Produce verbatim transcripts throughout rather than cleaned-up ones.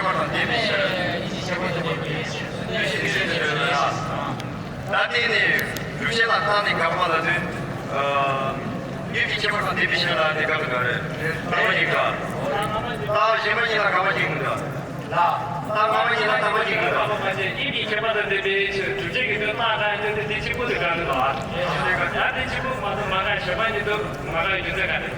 དང་ལྡན་པའི་ཕྱིར། ཡིད་ཀྱི་ཁྱད་པར་དང་ལྡན་པའི་ཕྱིར། ཡིད་ཀྱི་ཁྱད་པར་དང་ལྡན་པའི་ཕྱིར། ད་དེ་ནས་སྒྲུབ་བྱེད་ལ་བརྟགས་ནས་དགག་པ་ལ་དོན། ཡིད་ཀྱི་ཁྱད་པར་དང་ལྡན་པའི་ཕྱིར་ལ་དེ་དགག་པའི་སྐབས་རེད། དགག་པ་ཡིན་དགག་རྟགས་གཞན་པ་ཉིད་ལ་དགག་པ་བྱེད་ཀྱི་འདུག་རྟགས་སྔ་མ་ཉིད་ལ་དགག་པ་བྱེད་ཀྱི་འདུག་ཡིད་ཀྱི་ཁྱད་པར་དང་ལྡན་པའི་ཕྱིར་སྒྲུབ་བྱེད་ཀྱི་དོན་རྟགས་དང་ལྡན་ཏེ་དེ་གཅིག་པུ་དུ་དགག་ནི་ལ། ཡང་དེ་གཅིག་པུ་མ་གཏོགས་མ་དགག་གཞན་པ་ཉིད་དུ་མ་དགག་རྒྱུ་མཚན་ག་རེ།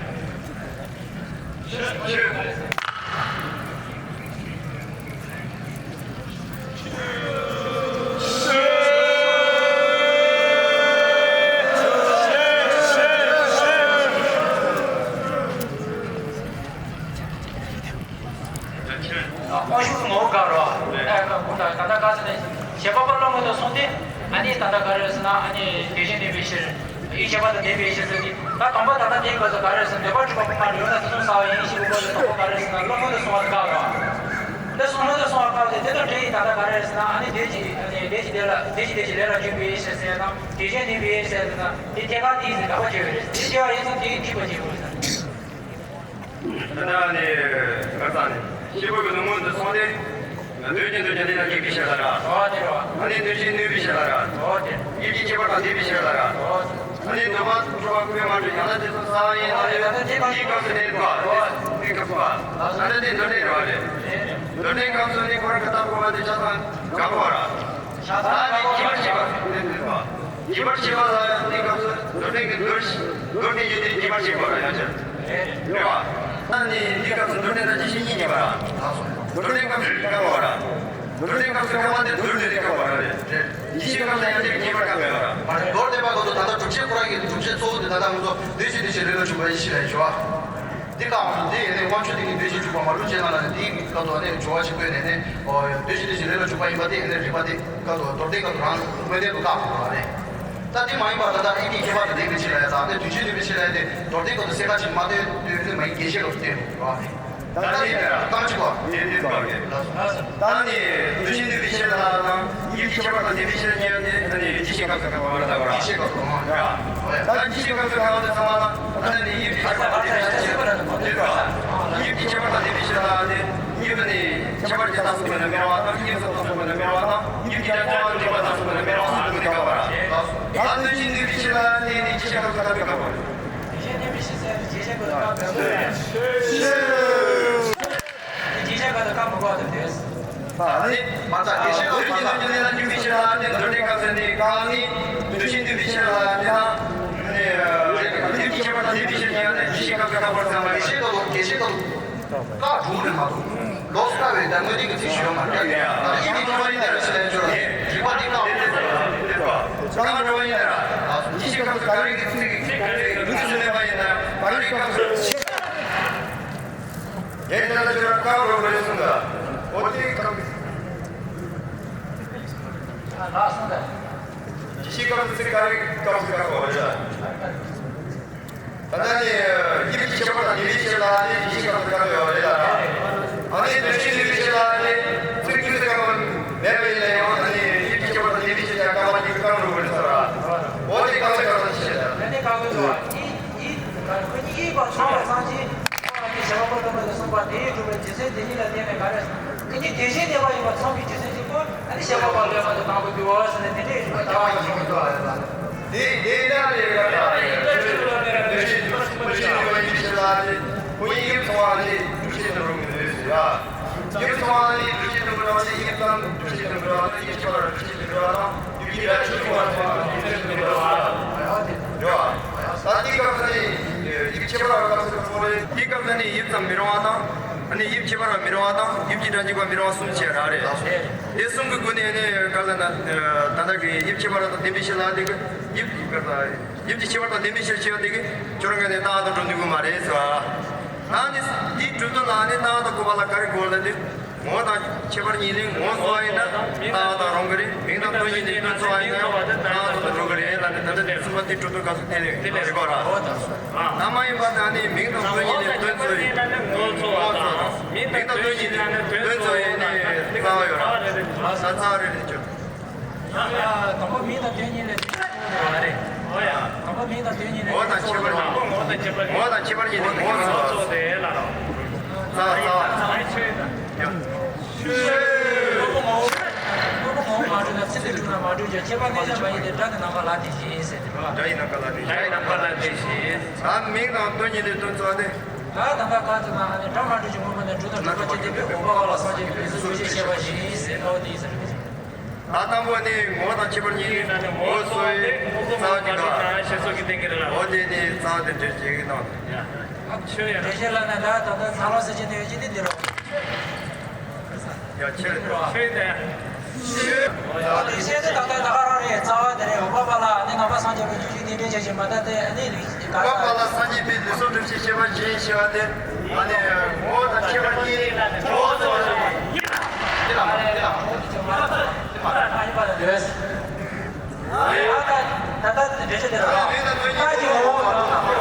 དབང་ཕྱུག་ངོ་བོ་དགག་རོ། ཨ་ཁ་གུ་ད་ད་ད་ག་ཟེར་ནས་བྱེད་པ་པ་སློང་མོ་དང་སོང་སྟེ། ཨ་ནི་ད་ལྟ་ག་རེ་ཟེར་ན་ཨ་ནི་དེ་བཞིན་གནས་པའི་ཕྱིར། ཡིད་ཁྱད་པར་དང་ལྡན་པའི་ཕྱིར་ཟེར་ཏེ། ད་དང་པོ་ད་ལྟ་དེའི་སྐབས་སུ་ག་རེ་ཟེར་ན་འདོད་པ་འགྲུབ་པ་ཁོ་ན་ཡོད་ན་དེ་ཚོ་ས་བ་ཡིན་ཞེས་པའི་སྐབས་སུ་དང་པོ་ག་རེ་ཟེར་ན་སློང་མོ་དང་སོང་བ་དགག་རོ། འདི་སློང་མོ་དང་སོང་བ་དགག་སྟེ་དེ་དང་འབྲེལ་ཡིན་ད་ལྟ་ག་རེ་ཟེར་ན་ཨ་ནི་དེ་ཅི་ཨ་ནི་དེ་ཅི་དེ་ལ་དེ་ཅི་དེ་ཅི་ལས་ལ་འཇུག་པའི་ཕྱིར་ཟེར་དང་དེ་བཞིན་གནས་པའི་ཕྱིར་ཟེར་དང་དེ་ཐད་ཀར་དེ་ཡིན་ཟེར་དགག་པ་བྱས་པ་རེད། དེ་བྱས་པ་ཡིན་ཙང་དེ་ཡིན་འཁྲུལ་པ་བྱས་པ་རེད། ད་ནི་ག་ས་ནི་ཤེས་པ་གི་ནུབ་མོ་འདི་སོང་སྟེ། འདོད་ཀྱི་འདོད་ཀྱི་འདི་ལ་སྐྱེ་བའི་ཕྱིར་ལ་ར། ཨོ་དེ་རེད་བ། ཨ་ནི་འདོད་ཀྱི་གནོད་པའི་ཕྱིར་ལ་ར། ཨོ་དེ། ཡིད་ཀྱི་ཁྱད་པར་དང་ལྡན་པའི་ཕྱིར་ལ་ར། ཨོ་དེ། ཨ་ནི་འདོད་པ་འགྲུབ་པ་ཀུན་མ་འགྲུབ་ཡང་ན་དེ་ཚོ་ས་ཡིན་ན་ཡོད་དེའི་སྐབས་སུ་གནས་པ། དེའི་སྐབས་སུ་པ། ཨ་ནི་དེ་འདོད་ལྡན་རེད་བ་རེད། འདོད་ལྡན་སྐབས་སུ་ནི་ཁོ་རང་གི་ལྟ་བུ་པ་དེ་ཆ་ཚང་དགག་པ་ར། ད་ནི་སྒྱིད་པར་བྱེད་པ་ནི་འདོད་པ། སྒྱིད་པར་བྱེད་པ་ལ་ཡང་དེའི་སྐབས་སུ་འདོད་ལྡན་གྱི་འདོད་འདོད་ལྡན་ཡོད་དེ་སྒྱིད་པར་བྱེད་པ་ལ་ཡང་ཅི་རེད་བ། ད་ནི་དེའི་སྐབས་སུ་འདོད་ལྡན་དང་སྒྱིད་ཤེས་གཉིས་རྙེད་པ་ར། འདོད་ལྡན་སྐབས་སུ་སྐབས་པ་ར། འདོད་ལྡན་སྐབས་སུ་སྐབས་པ་དེ་འདོད་ལྡན་དེ་སྐབས་པ་ར་རེད། སྒྱིད་ཤེས་སྐབས་སུ་ཡང་དེ་རྙེད་པར་སྐབས་པ་ར། མདོར་བསྟན་པ་སྐབས་སུ་ད་ལྟ་སྒྲུབ་བྱེད་ཁོ་རང་གི་སྒྲུབ་བྱེད་གཙོ་བོ་དེ་ད་ལྟ་ང་ཚོ་འདོད་བྱེད་འདོད་བྱེད་ལས་ལ་འཇུག་པ་ཡིད་ཤེས་ལ་ཡང་འཇུག་པ། འདི་དགག་འོང་དུས་དེ་ཡིན་ནའི་དབང་ཕྱུག་དེ་ཉིད་འདོད་བྱེད་འཇུག་པ་མ་ལུས་ཅན་ལ་ལ་ནི་དེའི་སྐབས་སུ་ནི་སྦྱོར་བ་གཅིག་པུས་ནས་ནི་འདོད་བྱེད་འདོད་བྱེད་ལས་ལ་འཇུག་པ་ཡིན་པ་དེ་ཡིན་ནའི་རིགས་པ་དེ་སྐབས་སུ་མདོར་བསྟན་སྐབས་སུ་རང་དངོས་བསྟན་དུ་བཀག་དགོས་པ་རེད། ད་དེ་མ་ཡིན་པར་ད་ལྟ་ཡིད་ཀྱི་ཁྱད་པར་དང་ལྡན་པའི་ཕྱིར་ལ་ཡང་དང་ནི་འདོད་བྱེད་འདོད་པའི་ཕྱིར་ལ་ཡང་དེ་མདོར་བསྟན་སྐབས་སུ་གསལ་ཁ་ཅིག་མ་བསྟན་དུས་ནི་མ་ཡིན་དགེ་བཤེས་སྐབས་སུ་བསྟན་དགོས་པ་རེད། ད་ལྟ་ཡིན་ན་རྟགས་གཅིག་པ་དེ་དེ་བཀག་གི། ད་ནི་འདོད་བྱེད་འདོད་པའི་ཕྱིར་ལ་དང་ཡིད་ཀྱི་ཁྱད་པར་དང་ལྡན་པའི་ཕྱིར་ཉིད་ནི་ད་ནི་ཡིད་ཤེས་སྐབས་སུ་བཀག་པ་རེད། ད་ཡིད་ཤེས་སྐབས་སུ་བཀག་པ་རེད། ད་ཡིད་ཤེས་སྐབས་སུ་བཀག་པ་དེ་ཚང་མ་ལ། ཨ་ནི་ཡིད་ཀྱི་ཁྱད་པར་དང་ལྡན་པའི་ཕྱིར་ལ་དེ་ཡིད་ཀྱི་ཁྱད་པར་དང་ལྡན་པའི་ཕྱིར་ལ་ནི་ཡིད་ནི་ཁྱད་པར་གྱི་རྟགས་སུ་བཀོད་ནས་སྨྲ་བ་དང་ཡིད་སོགས་སུ་བཀོད་ནས་སྨྲ་བ་དང་ཡིད་ཀྱི་དོན་ཚང་བ་འདྲེས་པ་རྟགས་སུ་བཀོད་ནས་སྨྲ་བ་གསུམ་པོ་དེ་བཀག་པ་ར། ད་འདོད་བྱེད་འདོད་པའི་ཕྱིར་ལ་ནི་ནི་ཅི་ཞིག་སྐབས་སུ་བཀག་པའི་སྐབས་པ་རེད། དེ་བཞིན་གནས་པའི་ཕྱིར་ཟེར་ཏེ་རྗེས་བྱེད་པ་དང་སྐབས་སུ་བཀག་པའི་སྐབས་པ་རེད། རྗེས་བྱེད་པ་དང་སྐབས་མི་འགོག་ཏུ་འདོད། ཨ་ནི། མ་རྩ་དགེ་བཤེས་ཀྱི་ལུགས་ཀྱི་ནང་གི་ལས་ལ་འཇུག་པའི་ཕྱིར་ལ་ནི་འདོད་ལྡན་སྐབས་སུ་ནི་བཀག་ནི། འདོད་བྱེད་འདོད་པའི་ཕྱིར་ལ་ནི་ཧ། ནི། ཡིད་ཀྱི་ཁྱད་པར་དང་ལྡན་པའི་ཕྱིར་ཉིད་ནི་དགེ་བཤེས་སྐབས་སུ་བཀག་པར་བསམ་པ་ཡིན། དགེ་བཤེས་སྐབས་སུ་དགེ་བཤེས་སྐབས་སུ་བཀག་འགྲོ་གི་རེད་མ་གཏོགས། ལོགས་སུ་བཀག་པའི་ད་དངོས་བསྟན་གྱི་ཚིག་ཞུ་ཡོད་མ་རེད། ཡིད་ཀྱི་ཁྱད་པར་ཡིན་ན་རེ་ཞིག་ལ་འཇོག་རེད། རིགས་པ་འདི་བཀག་འགྲོ་གི་རེད། བཀག་འགྲོ་བ་ཡིན་ན་ར། དགེ་བཤེས་སྐབས་སུ་ག་རེ་གི་ཚིག་གི་ཚིག་གི་ལུགས་སུ་མེད་པ་ཡིན་ན་ག་རེ་སྐབས་སུ། ཡང་དེ་ལ་ཆོས་ར་བཀག་འགྲོ་དགོས་རེད་གསུངས་ད། འོ་དེ་བཀག་ལགས་སོ། ཡིད་ཀྱི་སྐབས་སུ་ཚིག་ག་རེ་སྐབས་སུ་བཀག་པ་རེད། ད་ལྟ་ནི་ཡིད་ཀྱི་ཁྱད་པར་དང་ལྡན་པའི་ཕྱིར་ལ་ནི་ཡིད་ཀྱི་སྐབས་སུ་བཀག་པ་རེད་ལ། ཨ་ནི་འདོད་བྱེད་འདོད་པའི་ཕྱིར་ལ་ནི་ཚིག་ཚིག་སུ་བཀག་པ་མེད་པ་ཡིན་ན་ཡང་ཨ་ནི་ཡིད་ཀྱི་ཁྱད་པར་དང་ལྡན་པའི་ཕྱིར་ཡང་བཀག་པ་ཉིད་ཀྱིས་བཀག་འགྲོ་དགོས་རེད་ཟེར་བ། འོ་དེ་བཀག་པའི་སྐབས་སུ་ཅི་བྱེད་ད། ཡིད་ཡིད་ཁོ་གཉིས་ཡིད་པ་ཚང་བ་ཚང་ཅི། ཁོ་རང་གི་བྱ་བ་པོ་ལ་མ་དེ་གསུངས་པ་དེའི་གྲུབ་པའི་རྒྱུ་མཚན་དེ་ཉིད་ལ་བརྟེན་ནས་ག་རེ། ཁོ་གཉིས་དེ་བཞིན་གནས་པ་ཡིན་པ་ཚང་བའི་རྒྱུ་མཚན་གཅིག་པོ་ཨ་ནི་བྱ་བ་པོ་ལ་མ་དེ་དང་པོ་དུས་འོ་ཟེར་ནས་དེ་འདྲའི་རིགས་པ་དང་པོ་ཡིན་པ་རེད་ལ། དེ་དེ་འདྲ་རེད་ལ། འདོད་བྱེད་འདོད་བྱེད་འདོད་བྱེད་ཡིད་ཀྱི་ཕྱིར་ལ་ནི་ཁོ་གཉིས་ཡིད་ཚང་བ་ནི་འདོད་བྱེད་དུ་རུང་གི་འདོད་ཟེར་ཡ། ཡིད་ཚང་བ་ནི་འདོད་བྱེད་དུ་འགྲོ་བ་ནི་ཡིད་ཙམ་འདོད་བྱེད་དུ་འགྲོ་བ་ནི་ཡིད་ཆེས་པར་འདོད་བྱེད་དུ་འགྲོ་བ་དང་། ཡིད་ཀྱི་ར་ཆོས་ཀྱི་བར་དུ་ཡིད་ཆེས་དུ་འགྲོ་བ། རེད་བ། ད་འདི་སྐབས་སུ་ནི་ཡིད་ཆེས་པར་སྐབས་སུ་ཁོ་རེ། འདི་སྐབས་སུ་ནི་ཡིད་ཙམ་མི་རུང་བ་དང་། ཨ་ནི་ཡིད་ཆེས་པར་མི་རུང་བ་དང་ཡིད་ཀྱི་སྒྲ་འཇུག་པ་མི་རུང་བ་གསུམ་བྱས་ར་རེད། དེ་གསུམ་གྱི་སྒོ་ནས་ནི་ག་ལ་ན་ད་ལྟ་གི་ཡིད་ཆེས་པར་དང་ལྡན་པའི་ཕྱིར་ལ་དེ་གི་ཡིད་ཀྱི་སྐབས་སུ། ཡིད་ཀྱི་ཁྱད་པར་དང་ལྡན་པའི་ཕྱིར་ཆེ་བ་དེ་གིས་ཁྱོད་རང་ག་ནས་རྟགས་དང་འགྲོ་འདུག་གི་མ་རེད་ཟེར་བ། ད་ནི་འདིའི་གྲུབ་དོན་ལ་ནི་རྟགས་དང་དགོས་པ་ལ་ག་རེ་དགོས་ལབ་དུས། ངོ་དང་ཁྱད་པར་གཉིས་ནི་ངོ་སོ་བ་ཡིན་ན་རྟགས་དང་རུང་གི་རེད། མིང་དང་དོན་གཉིས་ནི་དོན་སོ་བ་ཡིན་ན་ཡང་རྟགས་དང་འགྲོ་གི་རེད་ལབ་ནས་ད་ལྟ་དེ་གསུམ་པ་དེ་གྲུབ་དོན་སྐབས་སུ་དེ་ནི་རེད་གོ་ར། ད་མ་ཡིན་པ་ད་ནི་མིང་དང་དོན་གཉིས་ནི་དོན་སོ་ཡིན། ངོ་སོ་བ་དང་། མིང་དང་དོན་གཉིས་ནི་དོན་སོ་ཡིན་ནི་རྩ་བ་ཡོད་ར། ད་རྩ་བ་རེད་ལས་ཆོག་དང་པོ་མིང་དང་དོན་གཉིས་ལས་དོན་སོ་བ་རེད། དང་པོ་མིང་དང་དོན་གཉིས་ལས་ངོ་དང་ཁྱད་པར་གཉིས། ངོ་དང་ཁྱད་པར་གཉིས་ནི་ངོ་སོ་བ། རྩ་བ་རྩ་བ། ཁྱད་པར་གནས་ཆ་མ་ཡིན་ཏེ། སྒྲ་ནི་ནམ་མཁའ་ལ་དེ་བཞིན་ཟེར་ཏེ་རེད་བ། སྒྲ་ཡི་ནམ་མཁའ་ལ་དེ་བཞིན། སྒྲ་ཡི་ནམ་མཁའ་ལ་དེ་བཞིན། ད་མིང་དང་དོན་གཉིས་ལས་དོན་གཙོ་བ་དེ། ད་ད་ལྟ་ག་ཚོད་ན་ཨ་ནི་སྒྲ་མ་གྲུབ་ཀྱི་དངོས་པོ་ནི་གྲུབ་དང་གྲུབ་པ་ཅན་དེ་དཔེ་འོད་དཔག་པ་ལ་སངས་རྒྱས་པའི་ལུས་སུ་ཞེས་བཤད་པ་བཞིན་ཟེར་ནོ་དེ་ཟེར་ནས། ད་དང་པོ་ནི་ངོ་བོ་དང་ཁྱད་པར་གཉིས། ངོ་བོ་གཙོ་བོའི་རྩ་བ་གཅིག་དང་། ངོ་བོ་དེ་ནི་རྩ་བ་དེ་འདྲ་བྱེད་ཀྱི་དང་། ཆོས་ཡ། འགྲེལ་བཤད་ལ་ནི་ད་ད་ལྟ་ཚ་ལོ་ཟེར་གྱི་འདུག་ཡོད་ཀྱི་འདི་འདི་རོ། ཡ་ཆོས་རེད། ཆོས་དེ། ཡ་དེ་བཤད་ཚེ་ད་ལྟ་ད་ག་རང་རེད། རྩ་བ་དེ་རེད། འོད་དཔག་པ་ལ་ནི་ནང་པ་སངས་རྒྱས་པའི་རྒྱུད་ཀྱི་གནས་འབྲེལ་བྱ་ཞིང་མ་ད་དེ་ནི་རིགས་ཀྱི་ག་རེ། འོད་དཔག་པ་ལ་སངས་རྒྱས་པའི་ལུས་སུ་གྲུབ་ཞེས་བཤད་པ་བཞིན་ཞེས་པ་དེ། ཨ་ནི་ངོ་བོ་དང་ཁྱད་པར་གཉིས། ངོ་བོ་གཙོ་བོ་ཞིག་ཡིན་ལ། དེ་ལ་དེ་ལ་ད་ལྟ་འགྲེལ་བཤད་དེ་རེད། རྟགས་ཀྱི་ངོ་བོ།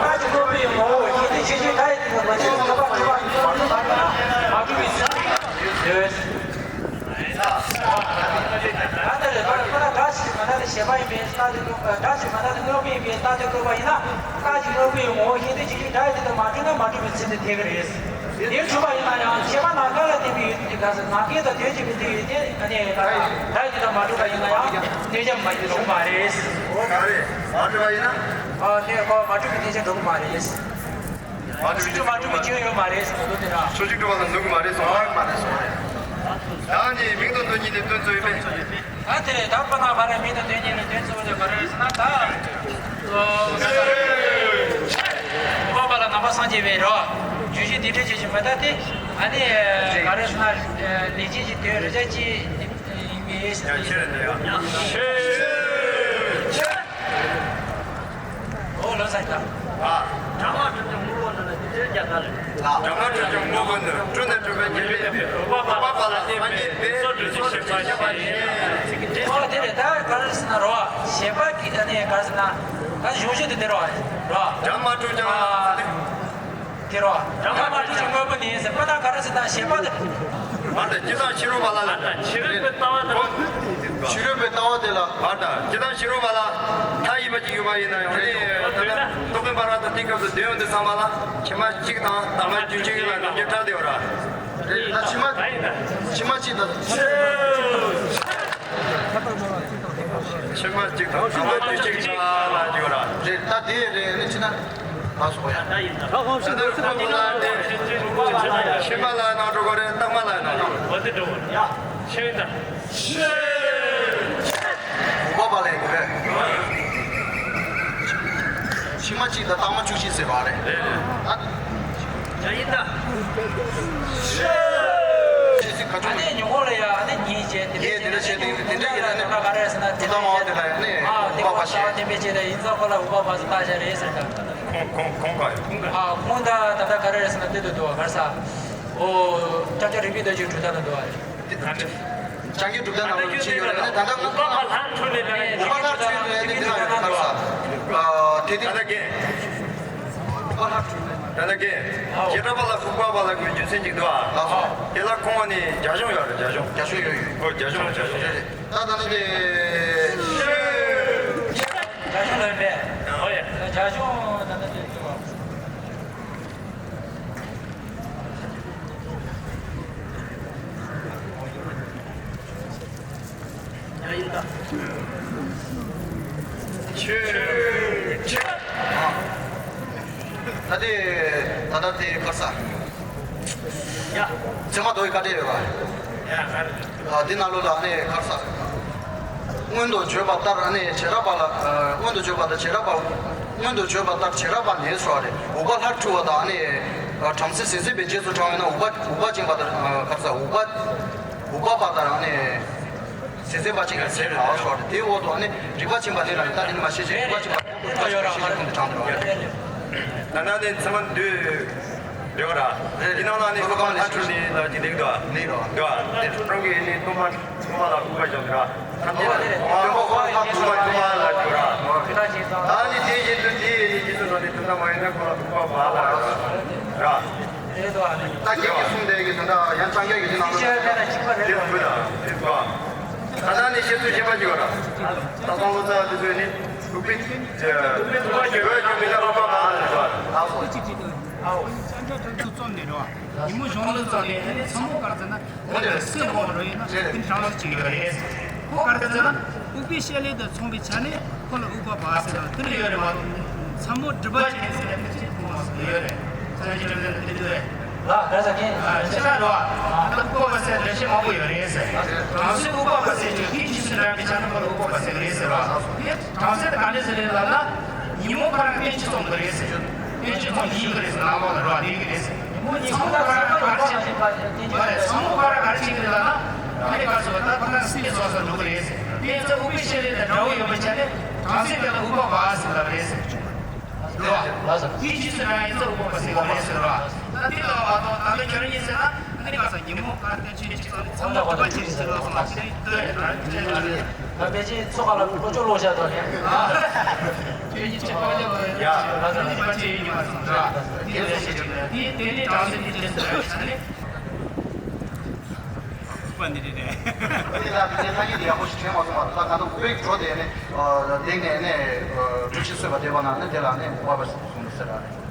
རྟགས་ཀྱི་དངོས་པོའི་ངོ་བོ་ཡིན་ཏེ། ཤེས་བྱའི་མཐའ་ཡི་སྟེང་དུ་མ་བྱུང་ན་ཁྱབ་པ་གྲུབ་པ་ཡིན་པ་མ་གྲུབ་པའི་ཚུལ་ཡོད། ད་ལྟ་རེ་ད་ཁོ་ན་སྒྲ་ཞིག་མ་ཐག་ཏུ་བྱས་པ་ཡིན་པས་རྟགས་དེ་སྒྲ་ཞིག་མ་ཐག་ཏུ་དངོས་པོ་ཡིན་པས་རྟགས་དེ་བཀོད་པ་ཡིན་ན། རྟགས་ཀྱི་དངོས་པོའི་ངོ་བོ་ཤེས་བྱའི་མཐའ་ཡི་སྟེང་དུ་མ་གྲུབ་ན་མ་གྲུབ་པའི་ཚུལ་དུ་ཐལ་གྱི་རེད། དེ་གྲུབ་པ་ཡིན་ན་ཡང་ཤེས་པ་ནམ་མཁའ་ལ་བརྟེན་པའི་ཡུལ་དུ་ག་ཟེར། ནམ་མཁའི་དང་དོན་གཅིག་པའི་དེ་ཡུལ་དེ་ཨ་ནི་ད་ཡུལ་དེ་དང་མ་གྲུབ་པ་ཡིན་ན་ཡང་གནས་ཆ་མ་ཡིན་འགྲོ་གི་མ་རེད། ག་རེ་མ་གྲུབ་པ་ཡིན་ན། ཨ་ནི་ཁོ་མ་གྲུབ་པའི་གནས་ཆ་འགྲོ་གི་མ་རེད། མ་གྲུབ་ཆོས་མ་གྲུབ་པའི་སྐྱོན་ཡོད་མ་རེད་ཟེར་དུས་དེ་ར། ཕྱོགས་གཅིག་གྲུབ་པ་ལ་འདུག་གི་མ་རེད་གསུངས་པ་མ་རེད་གསུངས་པ་རེད། ད་ནི་མིང་དང་དོན་གཉིས་ནི་དོན་གཙོ་ཡིན་པས། ད་དེ་ལས་ད་པ་ན་ག་རེ་མིང་དང་དོན་གཉིས་ནི་དོན་གཙོ་བོ་དེ་ག་རེ་ཟེར་ན་ད། འོད་དཔག་པ་ལ་ནང་པ་སངས་རྒྱས་པའི་རོ། རྒྱུད་བཞི་འདི་འདྲ་བྱེད་ཅིང་མི་ལྟ་སྟེ། ཨ་ནི་ག་རེ་ཟེར་ན་ལས་ཅན་གྱི་དོན་རེ་ཆ་གཅིག་ཡིན་པའི་ཕྱིར། ཡང་ཕྱིར་འདི་ཡང་། འོ་ལོ་ཟེར་ད། ཨ། སྒྲ་མ་གྲུབ་ཀྱང་དངོས་པོ་འདི་ནི་འདི་ཚོའི་རྒྱ་ཚ་རེད། སྒྲ་མ་གྲུབ་ཀྱང་དངོས་པོ་འདི་སྤྲོས་ནས་གྲུབ་པའི་ཉེར་སྤེལ་འོད་དཔག་པ་ལ་སངས་རྒྱས་པའི་སོ་སྒྲུབ་ཅིང་ཤེས་པ་ཡིན། འོ་དེ་རེད། ད་ག་རེ་ཟེར་ན་རོ། ཞེས་པ་གི་ཨ་ནི་ག་རེ་ཟེར་ན། ད་གཞུང་ཞུ་དེ་དེ་རོ། རོ། སྒྲ་མ་གྲུབ་ཀྱང་། ཨ། དེ་རོ། སྒྲ་མ་གྲུབ་ཀྱང་དངོས་པོ་ནི་ཟེར་པ་ན་ག་རེ་ཟེར་ན་ཞེས་པ་དེ། མ་གྲུབ་ཀྱང་ཕྱི་རོལ་པ་ལ། ཕྱི་རོལ་པའི་ལྟ་བ་དེ་ལ། ཕྱི་རོལ་པའི་ལྟ་བ་དེ་ལ། མ་གྲུབ་ཀྱང་ཕྱི་རོལ་པ་ལ་མཐའ་ཡས་པ་ཅིག་ཡོད་པ་ཡིན་ན་ཡང་ནི། ད་ལྟ་རྟོག་གེ་འབར་བ་དང་དེའི་སྐབས་སུ་དོན་ཡོད་དུ་བསམ་པ་ལ་ཕྱི་མ་གཅིག་དང་དྭངས་མ་རྒྱུ་གཅིག་ལ་ནམ་རྒྱུན་ཕྲ་དེ་ཡོད་ར། རེད། ད་ཕྱི་མ་ཕྱི་མ་གཅིག་དང་། ཕྱི་མ་གཅིག་དང་དྭངས་མ་རྒྱུ་གཅིག་ལ་ཡོད་ར། རེད། ད་དེ་རེད། ནི་ཕྱི་ན། ད་སོ་ཡ། ད་ཡིན་ད། ད་ནི་ཁོ་ལ་དེ། ཕྱི་མ་ལ་ནང་འགྲོ་གི་རེད། ལྟག་མ་ལ་ནང་འགྲོ། འོ་དེ་འགྲོ་བ་རེད། ཡ། ཕྱི་ད། འོད་དཔག་པ་ལ་ཡིན་གི་རེད། ཕྱི་མ་གཅིག་དང་དྭངས་མ་བཅུ་གཅིག་ཟེར་བ་རེད། རེད། ད། ཡ་ཡིན་ད། ཕྱི་ཚིག་ག་ཅུང་། ཨ་ནི་ཉོ་གོ་ལ་ཡ། ཨ་ནི་ཉིད་བྱས་དེ་འདྲ་བྱས་ནས་དེ་འདྲ་ཡིན་ན་ནི། ད་ག་རེ་ཟེར་ན་དེ་འདྲ་ཡིན་ན། ཨ་དེ་འོད་དཔག་པ་ཞེས། དེ་འདྲ་བྱས་ནས་ཡིན་ཙང་ཁོ་ལ་འོད་དཔག་པ་ཟེར་བཏགས་བཞག་རེད་ཟེར་ད། ཁོང་ཁོང་ཁོང་ག་ཡོད། ཁོང་ག་ཨ་ཁོང་ད་ད་ལྟ་ག་རེ་རེད་ཟེར་ན་དེ་དུ་འདུག་བ། ག་རེ་ཟ། ཨོ། ཀྱག་ཀྱག་རིག་པའི་རྡོ་རྗེའི་གྲུབ་མཐའ་ནང་འདུག་བ། ཀྱག་ཀྱག་གྲུབ་མཐའ་ནང་ལ་ཅི་ཡོད་རེད་ན། ད་ལྟ་ང་འོད་དཔག་པ་ལྷ་འཕྲོ་ལས་ལ། འོད་དཔག་པ་ལྷ་འཕྲོ་ལས་ལ་འདི་ན་ཡོད། ག་རེ་ཟ། ཨ་དེ་དེ། ད་ལྟ་རྒན། འོད་དཔག་པ་ལྷ་འཕྲོ་ལས། ད་ལྟ་རྒན། བྱེ་བྲག་པ་ལ་འོད་དཔག་པ་ལ་གི་རྒྱུ་མཚན་ཅིག་འདུག་ཨ། ལགས་སོ། དེ་ལ་ཁོང་བ་ནི་རྒྱ་གཞུང་ཡོད་རེད། རྒྱ་གཞུང་། རྒྱ་གཞུང་ཡོད་ཡོད། ཨོ་རྒྱ་གཞུང་། རྒྱ་གཞུང་རེད། ད་ད་ནི་དེ། རྒྱ་གཞུང་ལ་མེད། ཨོ་ཡ། རྒྱ་གཞུང་ད་ལྟ་དེ་འདུག་ཨ། ཡ་ཡིན་ད། ཆོས་ཆོས། ད་དེ་ད་ལྟ་དེ་ག་རེ་ཟ། ཡ། ཚད་མ་མདོ་ཡི་བཀའ་འགྲེལ་ཡོད་པ། ཡ་ག་རེ། ཨ་འདི་ནང་ལོགས་ལ་ནི་ག་རེ་ཟ། སྔོན་དུ་བརྗོད་པ་ལྟར་ནི་བྱེ་བྲག་པ་ལ། ཨ་སྔོན་དུ་བརྗོད་པ་ལྟར་བྱེ་བྲག་པ། སྔོན་དུ་བརྗོད་པ་ལྟར་བྱེ་བྲག་པ་ནི་ཟེར་བ་རེད། འོད་དཔག་ལྷར་འཕྲོ་བ་དང་ནི། ཨ་བྲམ་ཟེ་ཟིན་ཚད་པའི་རྗེས་སུ་འབྲང་བས་ན་འོད་དཔག་འོད་དཔག་བཅིངས་པ་དང་། ཨ་ག་རེ་ཟ། འོད་དཔག་འོད་དཔག་པ་དང་ནི། ཟིན་ཚད་པ་གཅིག་ལ་ཟེར་རེད་ལ་ཟེར་བ་རེད། དེའི་འོག་ཏུ་ནི་རིག་པ་ཕྱིན་པ་ལས་ལ་ནི། ད་དེ་ནི་མ་ཤེས་ཤེས་རིག་པ་ཕྱིན་པ་ལས་འོད་དཔག་ཆོས་ཤེས་ཤེས་ཀུན་ཏུ་དྲངས་ཏེ་རེད་བ། ད་ནི་ཚད་མ་འདུས། རེད་བ་ར། རེད། འདི་ནང་ལ་ནི་འོད་དཔག་ལྷར་འཕྲོ་ནི་ལ་ཅི་འདུག་འདུག་ནི་རོ། འདུག་ནི་རང་གི་ནི་སྟོང་པ་སྟོང་པ་ལ་འོད་དཔག་བཞག་འདུག་ཐམས་ཅད་ལ་སྟོང་པ་སྟོང་པ་ལ་འགྱུར་ར། ད་ནི་དེ་བཞིན་དུ་དེ་ནི་རྗེས་སུ་འབྲང་ནས་དོན་དམ་མ་ཡིན་ན་ཁོ་ལ་འོད་དཔག་པ་ལ་ར། ད་རྒྱན་གྱི་གསུང་དེ་གི་དོན་དག་ཡང་རྐྱང་རྒྱན་གྱི་དོན་དག་ལ་དེ་བོད་ལ་དེ་བ། ད་ལྟ་ནི་བཤད་ཚུལ་གཞན་པ་ཞིག་ཡོད་ར། ད་སང་ལོ་ཙཱ་དེ་ཚོས་ནི་འོད་དཔག་པའི་འོད་ཀྱི་མི་ལ་འོད་དཔག་པ་ལ་ར། ཨོ། ཨོ། ཉིན་མོ་གཞུང་ལུགས་ཙམ་ལས་ཚང་མ་ག་རེ་ཟེར་ན། འོ་དེ་སེམས་མོ་རོ་ཡིན་ན་ཀུན་རང་ལ་ཅིག་ཡོད་རེད། ཁོ་ག་རེ་ཟེར་ན། ཨུཏྤལ་བཤད་ལེན་དང་མཚུངས་པའི་ཆ་ནས་ཁོ་ལ་ཨུཏྤལ་བ་ཟེར་ལ་དེ་འདྲ་ཡོད་རེད་མ་གཏོགས་ཚ་མོ་སྒྲིབ་པ་ཅན་ཟེར་ནས་ཅིག་ཁོ་མ་ཟེར་ཡོད་རེད། ས་ཆ་གྲུབ་ལེན་དེ་འདྲ་ཡོད་རེད། ལ་ད་ས་ཁྱེད་ཨ་ཅི་ལ་རོ། ཨ་ད་ཨུཏྤལ་བ་ཟེར་འགྲེལ་བཤད་མང་པོ་ཡོད་རེད་ཟེར། བྲམ་ཟེ་ཨུཏྤལ་བ་ཟེར་ཅིག་དེའི་རྗེས་སུ་འབྲང་བའི་ཆ་ནས་ཁོ་ལ་ཨུཏྤལ་བ་ཟེར་གི་རེད་ཟེར་བ། དེ་བྲམ་ཟེ་དེ་ག་འདྲ་ཟེར་རེད་ལབ་ན། ཉིན་མོ་ཁོ་རང་སྨན་ཕྱེ་བཙོང་གི་རེད་ཟེར། སྨན་ཕྱེ་བཙོང་ཡིན་གི་རེད་ཟེར། ནང་ལོགས་ལ་རོ་བསྡད་གི་རེད་ཟེར། ཉིན་མོ་ཉིན་མོ་ཁོ་རང་ག་རེ་བྱེད་ཀྱི་རེད་ལབ་ན། ཨ་རེ་ཚ་མོ་ཁོ་རང་ག་རེ་བྱེད་ཀྱི་རེད་ལབ་ན། ཨ་ནི་ག་ཟེར་བ་ད་ཁོ་རང་སྲས་སོ་སོ་འགྲོ་གི་རེད་ཟེར། དེ་ཡིན་ཙང་ཨུཏྤལ་བཤད་ལེན་དང་འདྲ་བོ་ཡོད་པའི་ཆ་ནས་བྲམ་ཟེ་དེ་ལ་ཨུཏྤལ་བ་ཟེར་ལབ་རེད་ཟེར། རེད་བ། དེའི་རྗེས་སུ་འབྲང་ཡིན་ཙང་ཨུཏྤལ་བ་ཟེར་གི་རེད་ཟེར་བ། ད་དེ་ལ་མ་གཏོགས་ད་ལྟ་ཁྱོད་རང་གཉིས་ཟེར་ན། ཨ་ནི་ག་ཟེར་ཉིན་མོ་ག་རེ་ཁྱོད་ཀྱིས་ཚོ་ནི་ཚ་མོ་སྒྲིབ་པ་ཅན་ཟེར་ལབ་སོང་ལ་དེ་ལྟོས་ཡ་ད་ཁྱོད་ཀྱིས། ང་པེ་ཅིན་མཚོ་ཁ་ལ་ཀོ་ཅོ་ལོག་བཞག་དོ་ནས། ཁྱོད་ཀྱིས་ཅི་ཕག་ལེ་བ་ཡ་ང་ཚོ་ནི་པ་ཅི་ཡིན་ཉོ་བ་སོང་ར། དེ་ལས་ཤེས་ཀྱི་མེད། དེ་དེ་ནི་བྲམ་ཟེ་དེ་རྗེས་སུ་འབྲང་ཡིན་ཟེར་ནས། པ་འདི་རེད་རེད། དེ་ལ་དེ་ཚེ་ཕ་གི་དེ་ཡག་པོ་ཞིག་དྲན་མ་སོང་བ། ད་ང་ཚོ་དཔེ་གྲོ་དེ་ནས་འདེགས་ནས་ནས་གྲོ་ཞིག་གསོས་པ་དེ་བ་ན་ནི་དེ་ལ་ནས་མོ་བ་བ་སོང་ཟེར་ར་རེད།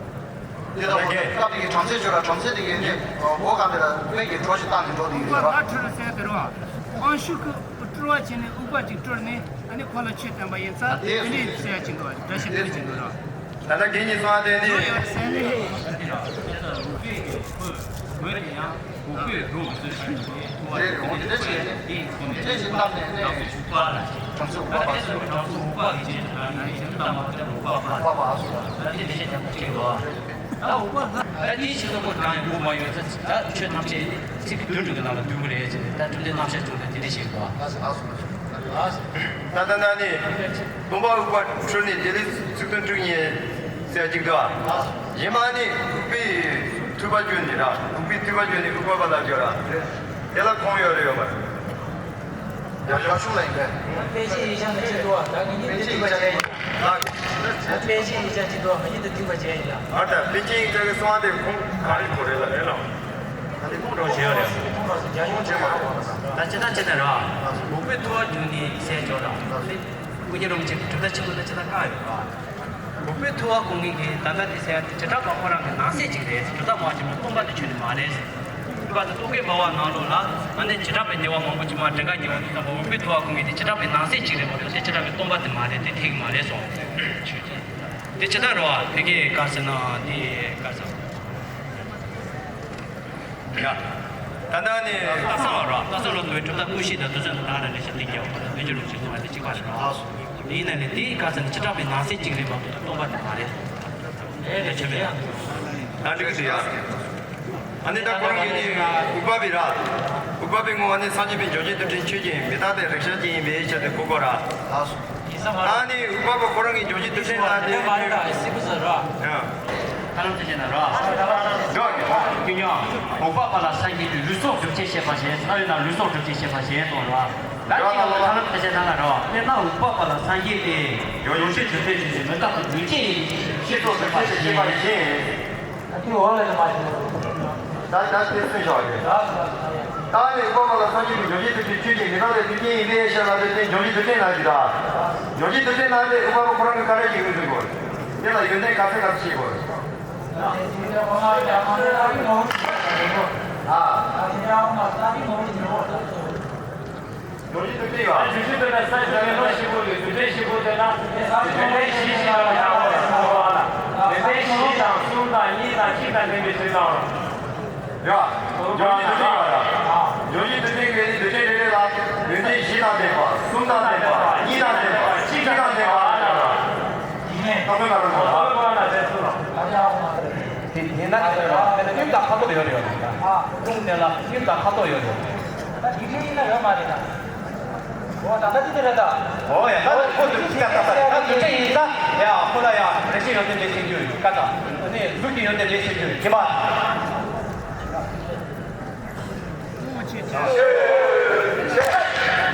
དེ་ལ་སྐབས་དེ་གི་བྲམ་ཟེ་བྱོས་ར་བྲམ་ཟེ་དེ་གི་ནས་སྒོ་གང་དེ་ལ་དཔེ་གི་གྲོ་ཞིག་བཏང་ནས་འགྲོ་དེ་ཡིན་ར། ཨུཏྤལ་བ་ཁྲུ་རུ་ཟེར་དེ་རོ། དབང་ཕྱུག་གི་སྤྲུལ་བ་བྱས་ནས་ཨུཏྤལ་བ་ཅིག་སྤྲུལ་ནས་ཨ་ནི་ཁོ་ལ་ཆོས་བསྟན་པ་ཡིན་ཙང་དེ་འདྲའི་ཟེར་ཡ་ཅིག་འདུག་བ། འདྲ་ཞིག་འདྲ་ཞིག་འདུག་ར། ད་ལྟ་དེ་གཉིས་སོང་ཨ་དེ་འདི། དེ་རེད། འོ་དེ་འདྲ་བྱས་ནས་དེ་བཞིན་བཏབ་ནས་ནས་དེ་བཞིན་བཏབ་ནས་ནས་བྲམ་ཟེ་ཨུཏྤལ་བ་ལ་བྲམ་ཟེ་ཨུཏྤལ་བ་ཟེར་བ། བྲམ་ཟེ་ཨུཏྤལ་བ་གི་རྗེས་སུ་འབྲང་ནས་ཨུཏྤལ་བ་ཟེར་བ། ཨུཏྤལ་བ་ཟེར་བ། ད་དེ་འདྲ་བྱས་ཀྱང་ཅིག་འདུག་བ། ད་ཨུཏྤལ་ད་དེའི་ཕྱིར་དུ་ཁོ་གང་ཡང་དགོས་མ་ཡོད་ཚེ་ད་ཆོས་ཐམས་ཅད་ཚིག་གི་དོན་དྲུག་གི་ནང་ལ་འདུས་པ་རེད་ཟེར་ནས་ད་ཐུབ་བསྟན་རྣམ་གཞག་ཅུང་ཟད་དེ་འདྲ་ཞིག་འདུག་བ། ད་ལྟ་ན་ནི་སྟོང་པ་ཨུཏྤལ་ཁྲུ་ནི་དེ་ལས་ཚིག་དོན་དྲུག་ཉིད་ཟེར་ཅིག་འདུག་བ། གཞན་མ་ནི་ཨུཏྤལ་ཐུབ་པ་བརྗོད་ནི་ར། ཨུཏྤལ་ཐུབ་པ་བརྗོད་ནི་ཨུཏྤལ་བ་ལ་བརྗོད་ར། དེ་ལ་ཁུངས་ཡོད་རེད་ཡོད་མ་རེད། ཡག་ཡག་ཤུགས་ལ་ཡིན་པས། པཎ་ཆེན་ཡིག་ཆ་ནི་ཅི་འདུག་བ། ད་ངེད་གཉིས་པཎ་ཆེན་ཡིག་ཆ་ཅིག་འདུག་བ། ངེད་གཉིས་འདི་འདུས་པ་བྱས་ཡིན་ལ། ཨ་ད་པཎ་ཆེན་ཡིག་ཆ་གི་གསང་བ་དེ་ཁུངས་ག་རེ་གོ་རེད་ལ་རེད་ལ། ད་དེ་ཁུངས་འགྲོ་བྱེད་ཡོད་རེད། རྒྱ་ཡོངས་བྱེད་མ་རེད། ད་ཅི་ད་ཅི་ད་ར། ཨུཏྤལ་ཐུབ་པ་བརྗོད་ནི་ཟེར་ཅོག་ར། སྐུ་ཉིད་རིན་པོ་ཆེ་གི་གྲུབ་མཐའ་ཆེན་པོ་ལ་ཅི་ད་བཀག་ཡོད་ར། ཨུཏྤལ་ཐུབ་པ་ཁོང་གིས་ད་ལྟ་དེ་ཟེར་ཡ་དེ་བྱེ་བྲག་པ་ཁོ་རང་གི་ནང་གསེས་ཅིག་རེད། གྲུབ་མཐའ་མ་ཆེན་པོ་སྟོང་པ་དེ་ཆོས་ནི་མ་རེད། ཨུཏྤལ་དེ་རྟོག་གེ་འབར་བ་ནང་ལོགས་ལ་ཨ་ནི་བྱེ་བྲག་པའི་ཉེ་བ་མང་པོ་ཅིག་མ་འདྲེན་ཁ་ཉེ་བ་དེ་ཙམ་པ་ཨུཏྤལ་ཐུབ་པ་ཁོང་གིས་དེ་བྱེ་བྲག་པའི་ནང་གསེས་ཅིག་རེད་མ་གཏོགས་དེ་བྱེ་བྲག་པའི་སྟོང་པ་དེ་མ་རེད། དེ་ཐིག་མ་རེད་སོང་། དེ་ཇི་ལྟར་རོ་བ་དེ་གས་ག་ཟེར་ན་དེ་ག་ཟེར། ཡ། ད་ལྟ་ནི་སྟག་ཚང་བ་རོ། སྟག་ཚང་ལོ་དུ་བའི་གྲུབ་མཐའ་ཀུན་ཤེས་དང་དུས་ཚོད་དང་རང་རེ་ལས་བྱེད་ལས་ཀྱི་འོག་ཏུ་བོད་ཀྱི་ལུགས་ཀྱི་གསུང་བ་དེ་གཅིག་པ་རེད་རོ། ཡིན་ན་ནི་དེའི་སྐབས་སུ་ནི་བྱེ་བྲག་པའི་ནང་གསེས་གཅིག་རེད་མ་གཏོགས་སྟོང་པ་དེ་མ་རེད། ཨེ་ལས་བྱེད་མེད་ལ། ད་འགྲིག་གི་འདུག་ཡ། ཨ་ནི་ད་ཁོ་རང་གིས་ནི་ཨུཏྤལ་པའི་ར། ཨུཏྤལ་པའི་ངོ་བོ་ནི་སངས་རྒྱས་པའི་འཇོག་བྱེད་རྡུལ་ཕྲན་ཆོས་ཅན། མི་རྟག་སྟེ་རེག་བྱ་ཅན་ཡིན་པའི་ཕྱིར་ཏེ་ཁོ་ཁོ་ར། ཨ་ནི་ཨུཏྤལ་པ་ཁོ་རང་གི་འཇོག་བྱེད་རྡུལ་ཕྲན་ལ་དེ་མ་རེད་ད་སྲིད་པ་ཟེར་ར། ཡ། ད་རང་ཚོ་བྱས་ན་ར། འགྲོ་གི་ར། ཀུན་ཡང་། ཨུཏྤལ་པ་ལ་སངས་རྒྱས་ཀྱི་ལུས་སྲོག་སྒྲུབ་བྱེད་བཤད་པ་བཞིན་ས་བོན་ན་ལུས་སྲོག་སྒྲུབ་བྱེད་བཤད་པ་བཞིན་དང་ར། ད་ཅིག་ལ་ད་རང་ཚོ་བྱས་ན་ར། དཔེར་ན་ཨུཏྤལ་པ་ལ་སངས་རྒྱས་ཏེ། འཇོག་བྱེད་རྡུལ་ཕྲན་ཆོས་ཅན། མི་རྟག་སྟེ་རྡུལ་ཅན་ཡིན་པའི་ཕྱིར་ཏེ་ཁོ་ཁོ་ར་སྲིད་པ་བཞིན། སྲིད་པ་བཞིན། ད་དེ་འོག་ལ་ནི་མ་ཤེས། ད་ད་དེ་སུན་ཤོག་རེད། ད་ནི་ཨུཏྤལ་པ་ལ་སངས་རྒྱས་ཀྱི་འཇོག་བྱེད་རྡུལ་ཕྲན་ཆོས་ཅན། མི་རྟག་སྟེ་རྡུལ་ཅན་ཡིན་པའི་ཕྱིར་ལ་དེ་ནི་འཇོག་བྱེད་རྡུལ་ཕྲན་ལ་ཅི་ད། འཇོག་བྱེད་རྡུལ་ཕྲན་ལ་དེ་ཨུཏྤལ་པ་ཁོ་རང་གི་སྐད་རིགས་ཀྱི་ངོས་འཛིན་དགོས། དེ་ལ་ཡོན་ཏན་ག་ཚད་ག་ཚད་ཤེས་དགོས། ཨ། འཇོག་བྱེད་རྡུལ་ཕྲན་ཡོད། འཇོག་བྱེད་རྡུལ་ཕྲན་ཡོད་ན་ས་ཆ་མེ་ལོང་བཞི་པོ་ཡོད། རྡུལ་ཕྲན་བཞི་པོ་དེ་ན་རྡུལ་ཕྲན་བཞི་ཞེས་བྱ་བ་ཡང་བ་ལ། རྡུལ་ཕྲན་བཞི་དང་གསུམ་དང་གཉིས་དང་གཅིག་དང་ལྡན་པའི་ཚུལ་དང་། ཡ། འཇོག་བྱེད་རྡུལ་ཕྲན་ཡོད་ཡ། འཇོག་བྱེད་རྡུལ་ཕྲན་ཡོད་ནི་རྡུལ་ཕྲན་རེ་རེ་ལ་ཡོན་ཏན་བཞི་དང་ལྡན་པ། གསུམ་དང་ལྡན་པ། གཉིས་དང་ལྡན་པ། གཅིག་དང་ལྡན་པ། ཡིན་ནས། ད་མོས་མ་རུང་བ། དེ་ཡིན་ན་དེ་ལ་དེ་ལ་དབྱིབས་དང་ཁ་དོག་ཡོད་རེད་ཡོད་རེད། ཨ། རླུང་དེ་ལ་དབྱིབས་དང་ཁ་དོག་ཡོད་རེད། ད་དེ་ལ་ཡིན་ན་ཡོད་མ་རེད་ད། འོ་ད་ལྟ་དེ་དེ་རེད་ད། འོ་ཡ་ད་ཁོ་དེ་ཀ་ད་ད་ད་དེ་ཡིན་ད། ཡ་ཁོ་ལ་ཡ་རེ་ཞིག་ཡོད་དེ་འདྲ་ཞིག་རྒྱུ་ཡོད་ཀ་ད། ཨ་ནི་གཟུགས་ཀྱི་ཡོད་དེ་འདྲ་ཞིག་རྒྱུ་ཡོད་ཀྱི་མ།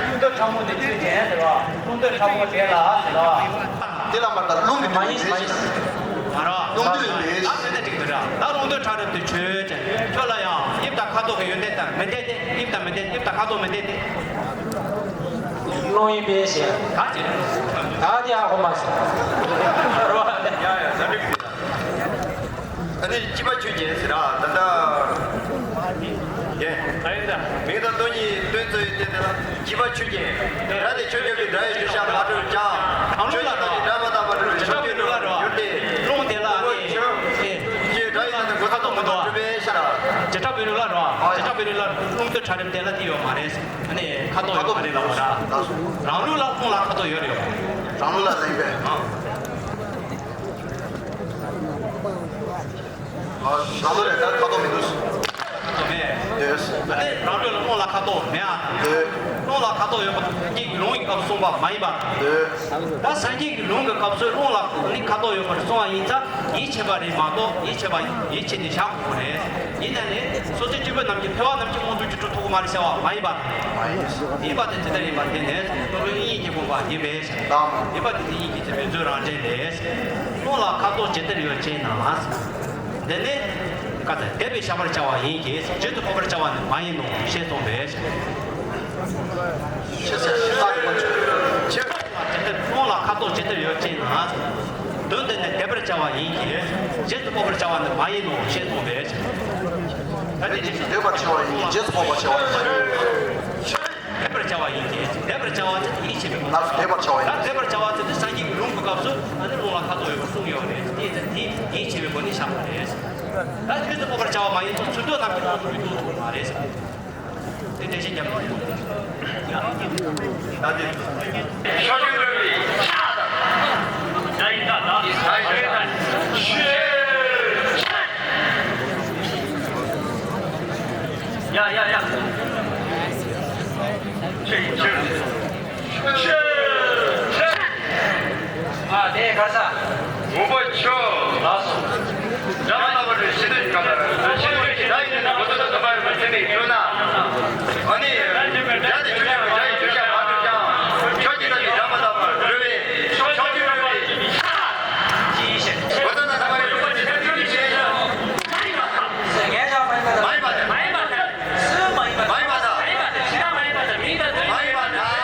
རླུང་རྟ་ཕྲ་མོ་དེ་ཆོས་ཅན་ཟེར་བ། རླུང་རྟ་ཕྲ་མོ་དེ་ལ་ཟེར་བ། དེ་ལ་མ་ལྟར་རླུང་གི་མ་ཡིན་མ་ཡིན། མ་རེད། རླུང་རྟ་ཡོད་པའི། ད་དེ་ནས་འགྲིག་འདུག་ར། ད་རླུང་རྟ་ཕྲ་རབ་ཏུ་ཆོས་ཅན། ཁྱོད་ལ་ཡང་དབྱིབས་དང་ཁ་དོག་གི་ཡོན་ཏན་དང་མི་ལྡན་ཏེ། དབྱིབས་དང་མི་ལྡན། དབྱིབས་དང་ཁ་དོག་མི་ལྡན་ཏེ། རླུང་ཡིན་པའི་ཞེས། ད་ཅི། ད་དེ་ཧ་གོ་མ་སོང་། རོ། ཡ་ཡ་ད་འགྲིག་འདུག་ར། ད་ནི་སྤྱི་པ་ཆོས་ཅན་ཟེར་ར་ད་ལྟ། ཡེ། མིང་དང་སྟོང་ཉིད་སྟོན་ཚུལ། བསྟན་ཏེ་ལ། བཞི་པ་ཆོས་ཀྱི་སྒྲ་དེ་ཆོས་ཀྱི་སྒྲ་ཡི་བརྗོད་བྱ་མ་གྲུབ་ཀྱང་། རང་ལུགས་ལ་ཆོས་ཀྱི་སྒྲ་མ་དག་པ་གྲུབ་པའི་ཆོས་ཀྱི་སྒྲ་ལ་གྱུར་ཏེ། རླུང་དེ་ལ་ནི་ཆོས་ཀྱི་སྒྲ་ཡི་ནང་དུ་གོ་ས་ཐོག་མ་གྲུབ་པའི་ཕྱིར། བྱེ་བྲག་པའི་ལུགས་ལ་རོ། བྱེ་བྲག་པའི་ལུགས་ལ་རླུང་དེ་ཕྲ་རབ་དེ་ལ་དེ་ཡོད་མ་རེད། ཨ་ནི་ཁ་དོག་ཡོད་མ་རེད་ལབ་པ་ར། རང་ལུགས་ལ་རླུང་ལ་ཁ་དོག་ཡོད་རེད། རང་ལུགས་ལ་ལེགས་པས། ཨ། རང་ལུགས་ལ་ད་ཁ་དོག་མི་འདུག་ཁ་དོག་མེད། ཡོད། ཨ་ནི་རང་ལུགས་ལ་རླུང་ལ་ཁ་དོག་མེད་ཨ། ཡོད། རླུང་ལ་ཁ་དོག་ཡོད་པ་སངས་རྒྱས་ཀྱི་ལུང་གི་སྐབས་སུ་གསུངས་པ་མ་ཡིན་པ། ཡོད། ད་སངས་རྒྱས་ཀྱི་ལུང་གི་སྐབས་སུ་རླུང་ལ་ནི་ཁ་དོག་ཡོད་པར་གསུངས་པ་ཡིན་ཙང་ཡིད་ཆེས་པ་རེད་མ་གཏོགས་ཡིད་ཆེས་པ་ཡིད་ཆེས་ནས་བཞག་དགོས་རེད། ཡིན་ན་ནི་སོ་སོའི་སྤྱི་བོའི་ནམ་མཁའི་འཕེལ་བ་ནམ་མཁའི་མངོན་རྟོགས་ཀྱི་སྤྲོ་ཐུབ་ཀྱི་མ་རེད་ཟེར་བ་མ་ཡིན་པ། ཡིན་པ་དེ་ཇི་ལྟར་ཡིན་པ་དེ་ནི་སོ་སོའི་དབྱིངས་ཀྱི་དགོངས་པ་ཡིན་པས། ཡིན་པ་དེ་ནི་དབྱིངས་ཀྱི་ཚད་མའི་མཛོད་རང་འགྲེལ་ལས། རླུང་ལ་ཁ་དོག་ཇི་ལྟར་ཡོད་ཅེ་ན། འདི་ནི་ཁ་ཚ་དད་པས་བཤགས་པར་བྱ་བ་ཡིན་གྱི་རྗེས་སུ་དཔོག་པར་བྱ་བ་ནི་མ་ཡིན་ནོ་ཞེས་གསུངས་པས། ཆེ་ས་ཤི་ས་ཡོད་པ་ཆོས་ཆེ། རླུང་ལ་ཁ་དོག་ཇི་ལྟར་ཡོད་ཅེ་ན། དོན་འདི་ནི་དད་པར་བྱ་བ་ཡིན་གྱི་རྗེས་སུ་དཔོག་པར་བྱ་བ་ནི་མ་ཡིན་ནོ་ཞེས་གསུངས་པས། ད་དེ་འདྲ་ཞིག་འདོད་པར་བྱ་བ་ཡིན་གྱི་རྗེས་སུ་དཔོག་པར་བྱ་བ་ནི་མ་ཡིན་ནོ། དད་པར་བྱ་བ་ཡིན་གྱི། དད་པར་བྱ་བ་དེ་ཡིད་ཆེས་པའི་སྒོ་ནས། ལགས་སོ། དད་པར་བྱ་བ་ཡིན། ད་དད་པར་བྱ་བ་དེ་ནི་སངས་རྒྱས་ཀྱི་ལུང་གི་སྐབས་སུ་ཨ་ནི་རླུང་ལ་ཁ་དོག་ཡོད་པར་གསུངས་ཡོད་རེད། དེ་ཡིན་ཙང་དེ་ཡིད་ཆེས་པའི་སྒོ་ནས་བཞག་པ་རེད། ད་རྗེས་སུ་དཔོག་པར་བྱ་བ་མ་ཡིན་ཙང་ཚུར་འདོད་རྣམས་ཀྱི་དབང་དུ་མི་འདུག་ཟེར་བ་མ་རེད། དེ་འགྲེལ་བཤད་རྒྱབ་ན་ཡོང་གི། ད་དེ། ཤོག་གུ་རུ་བའི་ཆ་དང་། ད་ཡིན་ད་ད། ད་ཡིན་ད་ད། ཤེས། ཡ་ཡ་ཡ། ཆེ་ཆེ། ཆེ་ཆེ། ཨ་དེ་ག་ས། མགོན་པོ་མཆོག་ལགས་སོ། སྒྲ་མ་དག་པ་གྲུབ་པའི་ཤེས་རབ་ཀྱི་ཁམས་དང་། ཤེས་རབ་ཀྱི་སྒྲ་ཡིས་ནི་གོ་ཐོས་དང་ལྡན་པ་ཡོད་པར་སེམས་པས་ཁྱོད་ན། ཨ་ནི་སྒྲ་དེ་ཆོས་ཅན། སྒྲ་ཡི་བརྗོད་བྱ་མ་གྲུབ་ཀྱང་། ཆོས་ཀྱི་སྒྲ་དེ་སྒྲ་མ་དག་པར་གྲུབ་པས་ཤོག་གུ་རུ་བའི་གོ་ཐོས་དང་ལྡན་པ་ཡོད་པར་སེམས་པས་ཁྱོད་ན། མ་ཡིན་པ་དང་། མ་ཡིན་པ་དང་། མ་ཡིན་པ་དང་། མ་ཡིན་པ་དང་། མ་ཡིན་པ་དང་། མ་ཡིན་པ་དང་། མ་ཡིན་པ་དང་།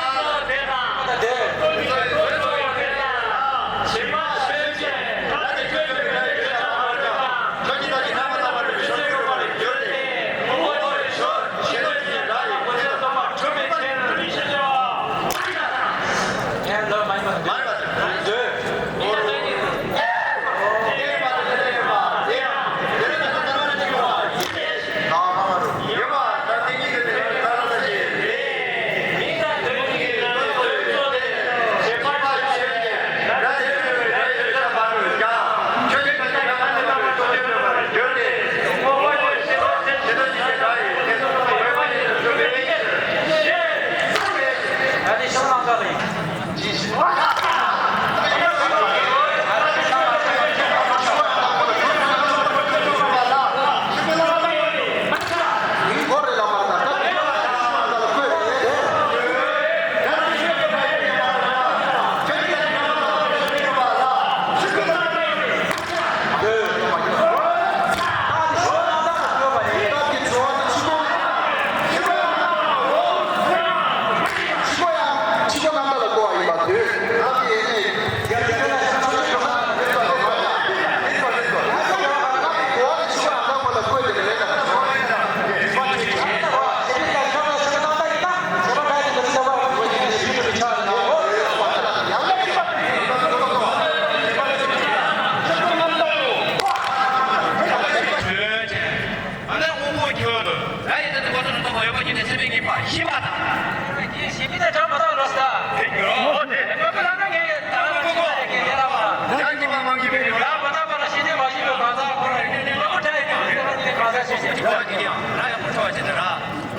ཨ་ནི་དབང་པོ་ཁྱོད་སྒྲ་ཡི་སྟེང་དུ་གོ་ཐོས་དང་ལྡན་པ་ཡོད་པར་གྱུར་ནས་སེམས་པས་ངེས་པ་ཞེས་པ་དང་། ཞེས་པའི་སྒྲ་མ་དག་ལོ་ས། དེ་ཉོ་དེ། དགོས་པ་ལ་ན་ངས་ད་ལ་ཅི་ལ་ཡེ་གེ་ལ་བ། ཡང་ཅི་མ་མང་གི་བེ་ཡོད་ལ། བ་ད་བ་ལ་ཤེས་ནས་མ་ཤེས་པའི་གང་ཟག་ཁོ་ར་ཡིན་ནས་ལོ་ཁྲ་ཡི་གེ་ལ་ཡིན་ནས་གང་ཟག་ཤེས་ཤེས་ཀྱི་ཁོ་ར་ཡིན་ཡང་ན་ཡང་མ་ཁྲོ་བ་ཅི་ནས་ར།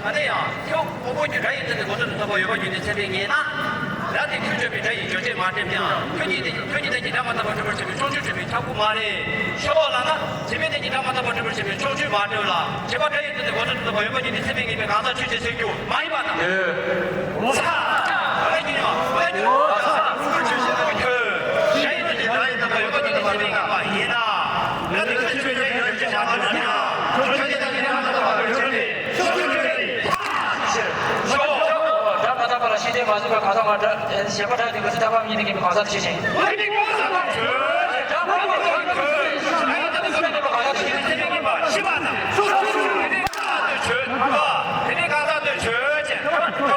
ཨ་ནི་ཡང་ཁྱོད་དབང་པོ་གྱི་སྒྲ་ཡི་སྟེང་དུ་གོ་ཐོས་དང་ལྡན་པ་ཡོད་པར་གྱུར་ནས་སེམས་པས་ངེས་ན། སྒྲ་དེ་ཁྱོད་སྤྱོད་པའི་སྒྲ་ཡི་བརྗོད་བྱར་མ་གྲུབ་ཀྱང་ཁྱོད་ཀྱིས་དེ་ཁྱོད་ཀྱི་སྟེང་གི་སྒྲ་མ་དག་པ་གྲུབ་པར་བྱེད་པའི་ཕྱོགས་ཆོས་གྲུབ་པའི་ཁྱབ་ཁོངས་མ་རེད། ཤོ་ལོ་ཀ་ལ་ན་ཚད་མའི་སྟེང་གི་སྒྲ་མ་དག་པ་གྲུབ་པར་བྱེད་པའི་ཕྱོགས་ཆོས་མ་གྲུབ་ལ། བྱས་པ་སྒྲ་ཡི་སྟེང་དུ་གོ་ཐོས་དང་ལྡན་པ་ཡོད་པར་གྱུར་ནས་སེམས་པས་ངེས་པའི་གང་ཟག་ཆོས་ཅན་ཟེར་རྒྱུ་མ་ཡིན་པ་དང་། ཡོད། ས། ཨ་ནི་ཡིན་ནོ། ཨ་ནི་ཡིན་ནོ། ས། ཁོ་ཆོས་ཅན་ཟེར་རྒྱུ། སྒྲ་ཡི་སྟེང་གི་སྒྲ་ཡི་སྟེང་དུ་ཡོད་པར་གྱུར་ནས་སེམས་པས་ངེས་པ་ཡིན་ན། སྒྲ་དེ་ཁྱོད་ཆོས་ཅན་ཡིན་ཟེར་བྱ་མ་གྲུབ་ཀྱང་ཁྱོད་ཀྱི་སྟེང་གི་སྒྲ་མ་དག་པ་གྲུབ་པར་གྱུར་ནས། སྒྲ་མ་དག་པ་ལ་ཤེས་ལྡན་མ་བྱུང་བའི་གང་ཟག་མ་སྒྲ། ཞེས་པ་སྒྲ་དེ་གོ་ཐོས་དང་ལྡན་པ་མ་ཡིན་ནས་ངེས་པའི་གང་ཟག་ཆོས་ཅན། ཤེས་པ་དང་། དེ་ནི་གང་ཟག་དེ་ཆོས་ཅན།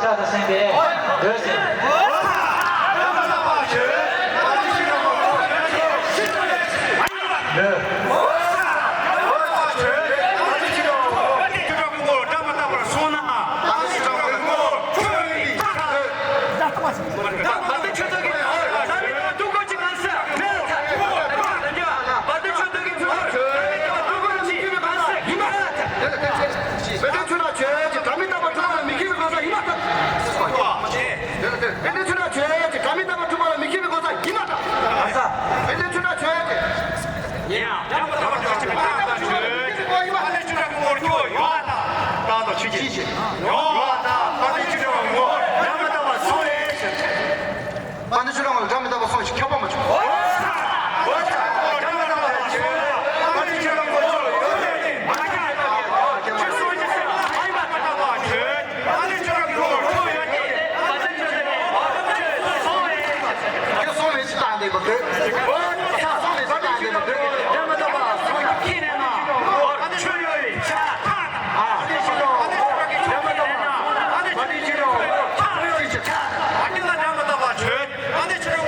ཕྱག་དང་སེམས་པས་འདོད་ཟེར། འདོད། དཔེ་འདྲའི་ཆོས་ལ་ཆོས་ཀྱི་དྲ་མིག་ལྟ་བུ་གྲུབ་པ་ལ་མི་སྐྱེ་བའི་གོ་ས་ཡིན་པ་དང་། དཔེ་འདྲའི་ཆོས་ལ་ཆོས་ཀྱི། ཡིན་ཡང་། དྲ་མིག་ལྟ་བུ་གྲུབ་པ་ལ་མི་སྐྱེ་བའི་གོ་ས་ཡིན་པ་དང་། དཔེ་འདྲའི་ཆོས་ལ་ངོ་བོར་ཁྱོད་ཡོད་པ་དང་། རྟག་ཏུ་ཆོས་ཅན། ཡོད་པ་དང་། དཔེ་འདྲའི་ཆོས་ལ་ངོ་བོར་དྲ་མིག་ལྟ་བུ་སོང་བས། དཔེ་འདྲའི་ཆོས་ལ་ངོ་བོར་དྲ་མིག་ལྟ་བུ་སོང་ཞིག་ཁྱབ་པ་མ་བྱུང་། དཔེ་འདྲའི་ཆོས་ལ་ངོ་བོར་ཁྱོད་ཡོད་པ་དང་། ཁྱོད་སོང་བས་ཅི་བཏང་འདུག་པ་འདུག་ཁྱོད་སོང་བས་ཅི་བཏང་འདུག་པ་འདུག་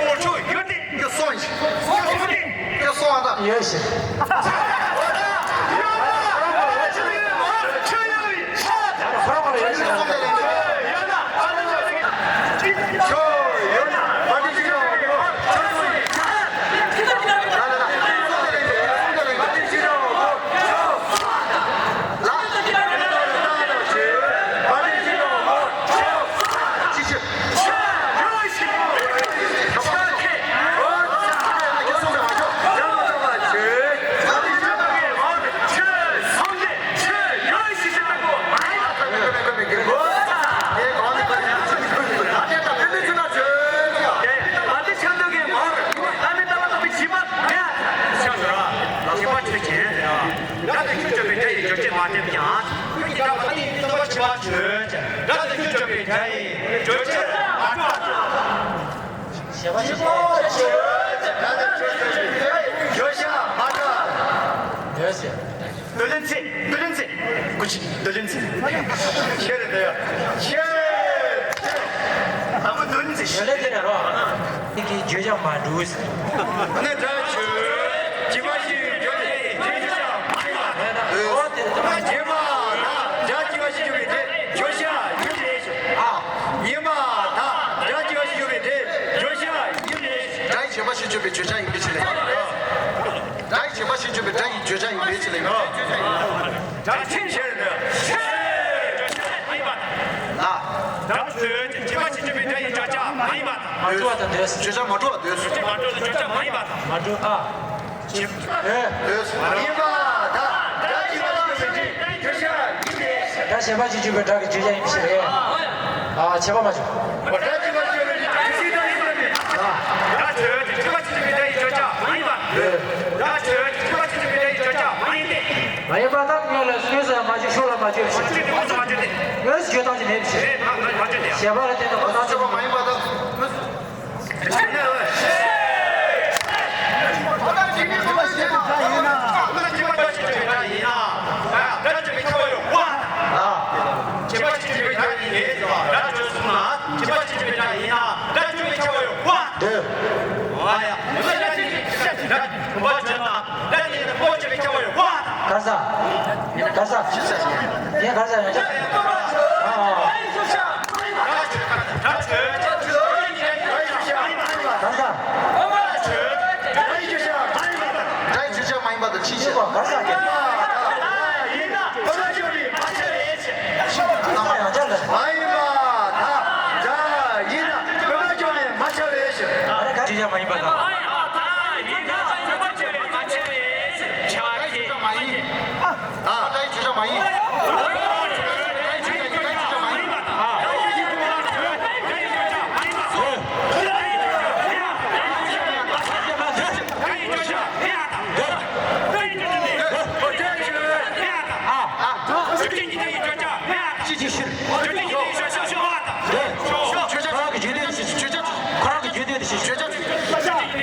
ཁྱོད་སོང་ཞིག་ཁྱོད་སོང་ཨ་ད། ཡོད་ཞིག་བསྡུ་ལེན་ཚེ། བསྡུ་ལེན་ཚེ། སྐུ་མཁྱེན། བསྡུ་ལེན་ཚེ། ཁྱེད་རེད་འདི་ཡ། ཁྱེད། ཨ་མ་བསྡུ་ལེན་ཚེ། བསྡུ་ལེན་ཚེ་རེད་རོ། ཁྱེད་ཀྱིས་བརྗོད་བྱ་མ་འགྲུབ་ཟེར། ཨ་ནི་སྒྲ་ཆོས། རྗེས་མ་ཞིག་བརྗོད་ནས་བརྗོད་བྱ་མ་ཡིན་པ་དང་། ཨོ་དེ་རེད། རྗེས་མ་དང་སྒྲ་རྗེས་མ་ཞིག་བརྗོད་པའི་དེ་བརྗོད་བྱ་ཡིན་མིན་ཞིག་ཨ། ཉིན་མ་དང་སྒྲ་རྗེས་མ་ཞིག་བརྗོད་པའི་དེ་བརྗོད་བྱ་ཡིན་མིན་ཞིག་སྒྲ་ཡི་རྗེས་མ་ཞིག་བརྗོད་པའི་བརྗོད་བྱ་ཡིན་པའི་ཕྱིར་ལས། སྒྲ་ཡི་རྗེས་མ་ཞིག་བརྗོད་པའི་སྒྲ་ཡི་བརྗོད་བྱ་ཡིན་པའི་ཕྱིར་ལས། སྒྲ་ཆེན་ཆེར་འདོད། ལ། སྒྲ་ཆོས་ཅན། རྗེས་མ་ཞིག་བརྗོད་པའི་སྒྲ་ཡི་བརྗོད་བྱ་མ་ཡིན་པ་དང་། མ་གྲུབ་པ་དང་འདོད། བརྗོད་བྱ་མ་གྲུབ་པ་འདོད། བརྗོད་བྱ་མ་གྲུབ་པ་དང་བརྗོད་བྱ་མ་ཡིན་པ་དང་། མ་གྲུབ་ཨ། འདོད། ཡིན་པ་དང་སྒྲ་ཞེས་པ་ཞིག་བརྗོད་པའི་སྒྲ་གི་བརྗོད་བྱ་ཡིན་པའི་ཕྱིར་རེད། ཨ། ཁྱད་པར་མ་བྱུང་། སྒྲ་ཆོས་ཅན། རྗེས་མ་ཞིག་བརྗོད་པའི་སྒྲ་ཡི་བརྗོད་བྱ་མ་ཡིན་པ། སྒྲ་ཆོས་ཅན། རྗེས་མ་ཞིག་བརྗོད་པའི་སྒྲ་ཡི་བརྗོད་བྱ་མ་ཡིན་ཏེ། མ་ཡིན་པ་དང་། དངོས་ལ་དངོས་སུ་ཡང་མ་བརྗོད། ཤུགས་ལ་མ་བརྗོད་པའི་ཕྱིར། དངོས་སུ་བརྗོད་སྟངས་ཀྱི་མེད་པའི་ཕྱིར། ཞེས་པ་ལ་བརྟེན་ནས་གོ་ས་ཆོད་པ་མ་ཡིན་པ་དང་། ག་ས། ག་ས། ངས་ག་ས་ཡོང་ཆ། ཨ། ག་ས། སྒྲ་ཡི་བརྗོད་བྱ་མ་ཡིན་པ་དང་ཕྱིན་ཆད། ག་ས་ཀྱང་། ཡིན་ན་བུ་མ་བྱུང་བས་མ་ཁྱབ་པའི་ཕྱིར། ཨ་ནི་ག་བརྗོད་བྱ་མ་ཡིན་པ་དང་། ཨ། སྒྲ་ཡི་བརྗོད་བྱ་མ་ཡིན། ཅི་ཅི་ཕྱིར། བརྗོད་བྱ་ཁོ་རང་གི་རྒྱུད་སྡེ་དེ་བྱེད། བརྗོད་བྱ་ཁོ་རང་གི་རྒྱུད་སྡེ་དེ་བྱེད། བརྗོད་བྱ།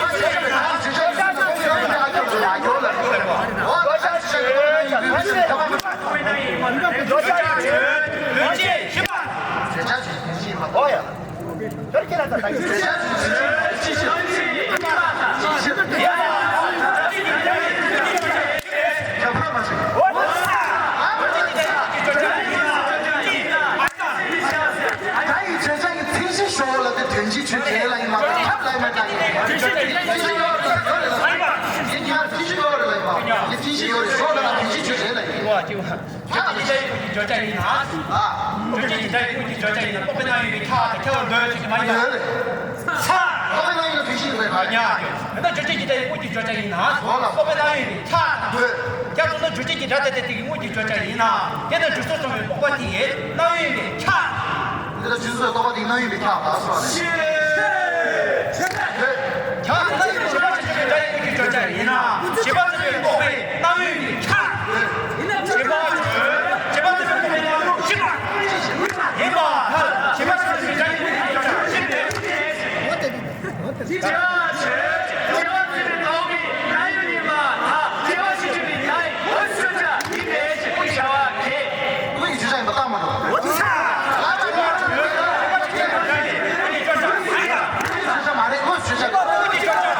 ད་ཡི་བརྗོད་བྱ་ཡི་མཚན་གཞི་ཤོག་ལ་དེ་དོན་སྤྱི་ཆོས་ཅན་ལ་ཡིན་མ་གཏོགས་ཁྱབ་ལ་ཡིན་མེད་ད་ཡིན། དོན་སྤྱི་ཡོད་རེད་ལ་ཡིན་པ། དེ་ཉར་མཚན་གཞི་ཡོད་རེད་ལ་ཡིན་པ། དེ་མཚན་གཞི་ཡོད་རེད་ཤོག་ལ་ན་དོན་སྤྱི་ཆོས་ཅན་ལ་ཡིན། ཁྱབ་ལ་ཡིན། བརྗོད་བྱ་ཡིན་ན། ཨ། བརྗོད་བྱ་ཡི་དོན་སྤྱི་བརྗོད་བྱ་ཡིན་ན་རྟོག་པའི་སྣང་ཡུལ་གྱི་ཁྱབ་དང་ཁྱབ་པར་འདོད་ཅེས་མ་ཡིན་པ། ཡོད་རེད། ཁྱབ་པའི་སྣང་ཡུལ་ལ་དོན་སྤྱི་ཡོད་པའི་ཁ། ཡ། ཡང་ན་བརྗོད་བྱ་ཡི་དོན་སྤྱི་བརྗོད་བྱ་ཡིན་ན། ཧོ་ལ། རྟོག་པའི་སྣང་ཡུལ་གྱི་ཁྱབ་དང་འདོད། ཁྱབ་སོང་ན་བརྗོད་བྱ་གྱི་སྒྲ་དེ་དེ་དེ་གི་དངོས་ཀྱི་བརྗོད་བྱ་ཡིན་ན། དེ་ནི་འབྲུ་སོགས་གསུམ་པའི་རྟོག་པ་དེ་ཡི་སྣང་ཡུལ་གྱི་ཁྱབ། འདི་ལ་འབྲུ་སོགས་རྟོག་པ་དེ་སྣང་ཡུལ་གྱི་ཁྱབ་ལ་སོགས་རེད། ཁྱབ་སྣང་ཡུལ་གྱི་བརྗོད་བྱ་ཡིན་ན། བྱས་པ་ཙམ་པའི་རྟོག་པའི་སྣང་ཡུལ་གྱི་ཁྱབ། བྱས་པ་ཙམ་པའི་རྟོག་པའི་སྣང་ཡུལ་ཤེས་པ་ཡིན་པ། བྱས་པ་ཙམ་པའི་སྒྲ་ཡིན་པའི་ཁྱབ་ཤེས་པས། དེ་བྱས་པ་ཆོས་ཅན། བྱས་པ་ཙམ་པའི་རྟོག་པའི་སྣང་ཡུལ་ཡིན་པར་ཐལ། བྱས་པ་ཕྱིན་ཅི་ལོག་ཡིན་ན་དངོས་སུ་ཆོས་ཅན་ཡིན་པས་ཞེས་བྱ་བ་གས། དངོས་ཀྱི་ཆོས་ཅན་ཡིན་པ་བཏང་མ་འགྲོ། དངོས་ཀྱི་ཆོས་ཅན་མ་རེད། དངོས་སུ་ཆོས་ཅན།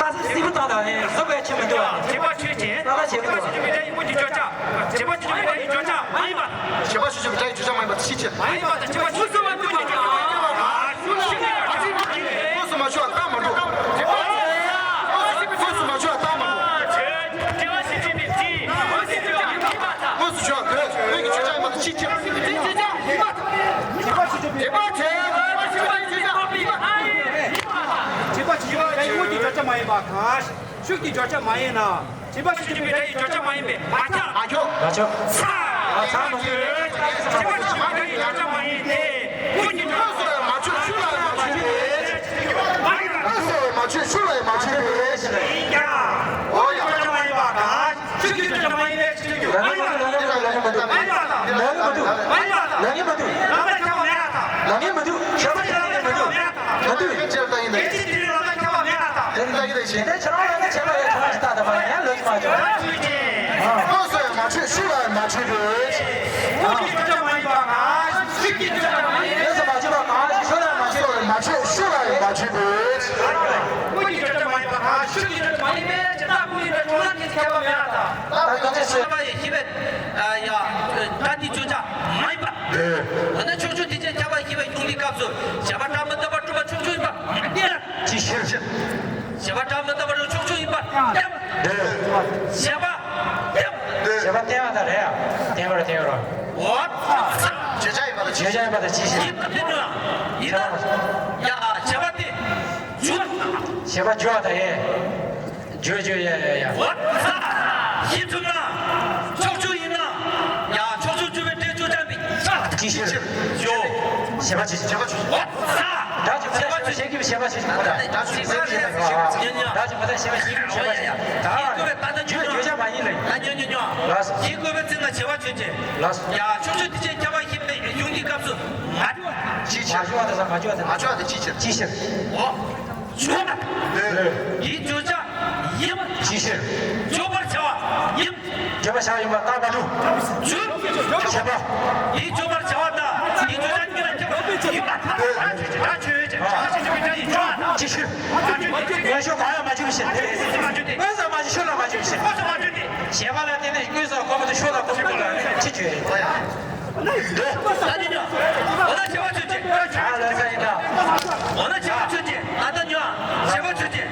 རྟགས་གསལ་སིལ་བུ་བཏང་དང་ཧེ་བཟོ་དགོས་ཆེ་མི་འདུག་བ། བྱེད་པ་ཆོས་ཅན། རྟགས་གསལ་བྱེད་མི་འདུག་བ། བྱེད་པ་ཆོས་ཅན་བྱེད་པ་ཆོས་ཅན་བྱེད་པ་ཆོས་ཅན་མ་ཡིན་པ། བྱེད་པ་ཆོས་ཅན་བྱེད་པ་ཆོས་ཅན་མ་ཡིན་པ་དེ་ཕྱིན་ཆད། མ་ཡིན་པ་དང་བྱེད་པ་ཆོས་ཅན་མ་ཡིན་པ། དངོས་སུ་མ་བྱུང་བ་རྟགས་མ་འགྲོ། དངོས་སུ་མ་བྱུང་བ་རྟགས་མ་འགྲོ། དངོས་སུ་བྱུང་བ་དོན་དངོས་ཀྱི་ཆོས་ཅན་ཡིན་པ་དེ་ཕྱིན་ཆད། བྱེད་པ་ཆོས་ཅན། བྱེད་པ་ཆོས་ཅན། བྱེད་པ་ཆོས་ཅན། བྱེད་པ་ཆོས་ཅན། དངོས་ཀྱི་བརྗོད་བྱ་མ་ཡིན་པ་དང་། ཤུགས་ཀྱི་བརྗོད་བྱ་མ་ཡིན་ན། བྱེད་པ་ཆོས་ཅན་པའི་སྒྲ་ཡི་བརྗོད་བྱ་མ་ཡིན་པས་མ་ཁྱབ། མ་ཁྱབ། མ་ཁྱབ། ཚ། ཚ་མ་ཁྱབ། བྱེད་པ་ཆོས་ཅན་པའི་སྒྲ་ཡི་བརྗོད་བྱ་མ་ཡིན་ཏེ། དངོས་ཀྱི་བརྗོད་བྱ་མ་ཆོས་ཤུགས་ལ་ཡང་མ་ཆོས་པས། མ་ཡིན་པ། དངོས་སུ་ཡང་མ་ཆོས་ཤུགས་ལ་ཡང་མ་ཆོས་པས། ཡིན་ཀྱང་། འོ་ཡ། བརྗོད་བྱ་མ་ཡིན་པ་དང་། ཤུགས་ཀྱི་བརྗོད་བྱ་མ་ཡིན་པས་ཆོས་ཅན་རྒྱུ་མ་ཡིན་པ་དང་། མ་ཡིན་པ་དང་། མ་ཡིན་པ་དང་། ལབ་ཀྱི་མ་འདུག་ལབ་ཀྱི་མ་འདུག་ལབ་ཀྱི་མ་འདུག་ལམ་སང་ཁྱབ་པ་མེད་ལ་དང་། ལབ་ཀྱི་མ་འདུག་ཁྱབ་པ་ཁྱབ་པ་མེད་ལ་དང་། མ་འདུག་ཁྱབ་པ་ཁྱབ་པ་མེད་ལ་དང་། ལམ་སང་ཁྱབ་པ་མེད་ལ་དང་། དེ་ལྟ་གི་རེད་ཤེས། དེ་ཁྱེད་རང་ལ་ནི་བྱས་པ་ཡང་ཁྱེད་རང་ཞིག་ལྟ་དང་མ་ཡིན་ལོས་མ་བྱུང་། དངོས་སུ་ཡང་མ་ཆོས་ཤུགས་ལ་ཡང་མ་ཆོས་པས། དངོས་ཀྱི་བརྗོད་བྱ་མ་ཡིན་པ་དང་། ཤུགས་ཀྱི་བརྗོད་བྱ་མ་ཡིན། དངོས་སུ་མ་ཆོས་པ་གང་ཞིག་ཤུགས་ལ་ཡང་མ་ཆོས། མ་ཆོས་ཤུགས་ལ་ཡང་མ་ཆོས་པས། དངོས་ཀྱི་བརྗོད་བྱ་མ་ཡིན་པ་དང་། ཤུགས་ཀྱི་བརྗོད་བྱ་མ་ཡིན་པས་ཇི་ལྟར་ཀུན་ཡིན་པའི་གྲོང་ལ་ཁྱད་པར་མེད་པ་དང་། ད་གང་ཅི་ཟེར། ཤེས་པ་ཡི་ཤེས་པས། ཡ། སྒྲ་དེའི་བརྗོད་བྱ་མ་ཡིན་པ། འོ་ན་ཕྱོགས་ཆོས་དེ་ཅན་ཁྱབ་པ་ཤེས་པའི་གཞུང་དེའི་སྐབས་སུ་བྱས་པ་སྒྲ་མི་རྟག་པར་གྲུབ་པ་ཕྱོགས་ཆོས་ཡིན་པ་མ་བསྟན། ཅི་ཕྱིར། བྱས་པ་སྒྲ་མི་རྟག་པར་ཕྱོགས་ཆོས་ཡིན་པ་བསྟན་པ། བྱས་པ་བསྟན་པ། བྱས་པ་བསྟན་པ་དང་རེད་ཡ། བསྟན་པར་བསྟན་པར། འོ། བརྗོད་བྱ་ཡིན་པ་དང་ཅི་ཕྱིར། བརྗོད་བྱ་ཡིན་པ་དང་ཅི་ཕྱིར། ཡིན་པ་བསྟན་དུས་ཡིན་ན། ཡ། བྱས་པ་དེ་བརྗོད་པ་དང་། བྱས་པ་བརྗོད་པ་དང་ཡེ། བརྗོད་བརྗོད་ཡ་ཡ་ཡ། འོ་ད། ཡིད་ཐུབ་ན། ཕྱོགས་ཆོས་ཡིན་ན། ཡ་ཕྱོགས་ཆོས་བརྗོད་པའི་སྒྲས་བརྗོད་བྱ་མི་ཆགས། ཅི་ཕྱིར། ཡོ། བྱས་པ་ཆོས་ཅན། བྱས་པ་ཆོས་ཅན། འོ་ད། སྒྲ་ཅིག་བྱས་པ་ཆོས་ཅན། བྱེད་ཀྱི་བྱས་པ་ཆོས་ཅན། སྒྲ་ཅིག་བྱས་པ་ཆོས་ཅན། སྒྲ་ཅིག་མ་བྱས་པ་བྱེད་ཀྱི་བྱས་པ་ཆོས་ཅན། ད་བརྗོད་བརྗོད་བྱ་མ་ཡིན་ལ། ད་ཉོན་ཉོན་ཉོན། ལགས་སོ། ཡིད་བསྐུལ་བའི་ཚེ་ན་བྱས་པ་ཆོས་ཅན། ལགས་སོ། ཡ་ཕྱོགས་ཆོས་དེ་ཅན་ཁྱབ་པ་ཤེས་པའི་གཞུང་གི་སྐབས་སུ་མ་བརྗོད། ཅི་ཕྱིར། མ་བརྗོད་པ་དང་མ་བརྗོད་པ་དང་། མ་བརྗོད་པ་དང་ཅི་ཕྱིར། ཅི་ཕྱིར། འོ། བརྗོད་པ། ཡིད་བརྗོད་བྱ་ཡིན་པ། ཅི་ཕྱིར། བརྗོད་པར་བྱ་བ་ཡིན། བརྗོད་པར་བྱ་བ་ཡིན་པ་རྟགས་མ་གྲུབ། བརྗོད། བྱས་པ། ཡིད་བརྗོད་པར་བྱ་བ་དང་ཡིད་བརྗོད་བྱ་གཉིས་ལ་ཁྱབ་པ་ཡིན་པ་དང་། སྒྲ་ཆོས་ཅན། སྒྲ་ཆོས་ཅན། སྒྲ་ཆོས་ཅན་པའི་སྒྲ་ཡིན་པ། ཅི་ཕྱིར། ངེས་ཤོས་གང་ཡང་མ་བྱུང་བའི་ཕྱིར་ཏེ། མ་བརྗོད་དེ། དངོས་སུ་མ་བྱུང་ཤོས་ལ་མ་བྱུང་བའི་ཕྱིར། དངོས་སུ་མ་བརྗོད་དེ། བྱས་པ་ལ་བརྟེན་ནས་དངོས་སུ་གོམས་པ་དང་ཤུགས་ལ་གོམས་པ་ལ་ཅི་བརྗོད་རེད། འོ་ན་བྱས་པ་ཆོས་ཅན། འོ་ན་བྱས་པ་ཆོས་ཅན། ཨ་ལ་ས་ཡིན་ད། འོ་ན་བྱས་པ་ཆོས་ཅན། ཨ་ད་ཉོ། བྱས་པ་ཆོས་ཅན།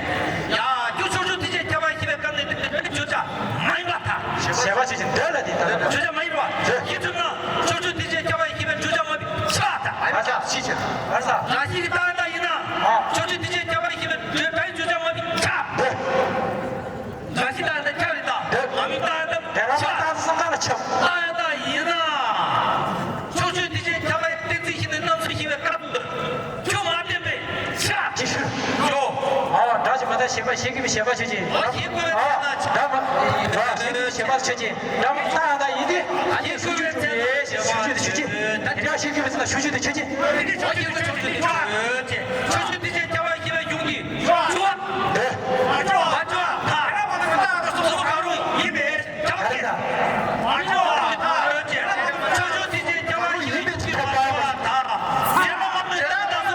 ཡ། རྒྱུ་ཕྱོགས་ཆོས་དེ་ཅན་ཁྱབ་པ་ཤེས་པའི་སྐབས་ནས་བརྗོད་བྱ་མ་ཡིན་པར་ཐལ། བྱས་པ་ཆོས་ཅན་འདོད་ལ་དེ་ལྟར། བརྗོད་བྱ་མ་ཡིན་པ། ཡིད་ཐུབ་ན་ཕྱོགས་ཆོས་དེ་ཅན་ཁྱབ་པ་ཤེས་པའི་བརྗོད་བྱ་མ་ཡིན་པར་ཐལ། ཨ་ད་ཤེས་ཅན། ཨ་ས། རང་བཞིན་གྱི་རྟགས་ཡང་དག་ཡིན་ན། ཕྱོགས་ཆོས་དེ་ཅན་ཁྱབ་པ་ཤེས་པའི་སྒྲའི་བརྗོད་བྱ་མ་ཡིན་པར་ཐལ། རང་བཞིན་རྟགས་ཡང་དག་ཁྱབ་རེད་ད། དེ། མ་དམིགས་རྟགས་ཡང་དག་དེ་རང་ཁྱབ། རྟགས་སུ་སང་ག་ལ་ཁྱབ། རྟགས་ཡང་དག་ཡིན་ན། ཕྱོགས་ཆོས་དེ་ཅན་ཁྱབ་པའི་གཏན་ཚིགས་ཤིག་ནི་རྣམ་གསུམ་ཞེས་པའི་སྐབས་སུ་ཁྱོད་མ་བསྟན་པས་ཁྱབ། ཅི་ཕྱིར། ཡོ། ཨོ། སྒྲ་ཅིག་མ་བརྟགས་ཞེས་པ་ཞེས་བརྗོད་པའི་ཞེས་པ་ཆོས་ཅན། ཨོ་ཞེས་བཀོད་པའི་ཚེ་ན་ཁྱབ། སྒྲ་མ་བརྟགས་ཞེས་བརྗོད་པའི་ཞེས་པ་ཆོས་ཅན། སྒྲ་མ་བརྟགས་ཡང་དག་ཡིན་ཏེ། ཨ་ཡིན་ཞེས་བཀོད་པའི་ཚེ་ན་ཞེས་པ་ཆོས་ཅན། ཞེས་བརྗོད་པའི་ཚེ་ན་ཞེས་བརྗོད་པའི་ཆོས་ཅན། འདི་ནི་ཕྱོགས་ཆོས་དེ་ཆོས་ཅན། ཕྱོགས་ཆོས་དེ་ཅན་ཁྱབ་པ་ཤེས་པའི་གཞུང་གི། འདི། མ་འཇོག་པ་དང་། གསུམ་པོ་གང་རུང་ཡིན་པས་ཁྱབ་པ་སྟེ། མ་འཇོག་པ་དང་། ཕྱོགས་ཆོས་དེ་ཅན་ཁྱབ་པ་ཡིན་པས་ཁྱབ་པ་དང་། འབྲེལ་བ་མ་མོས་རྟགས་དང་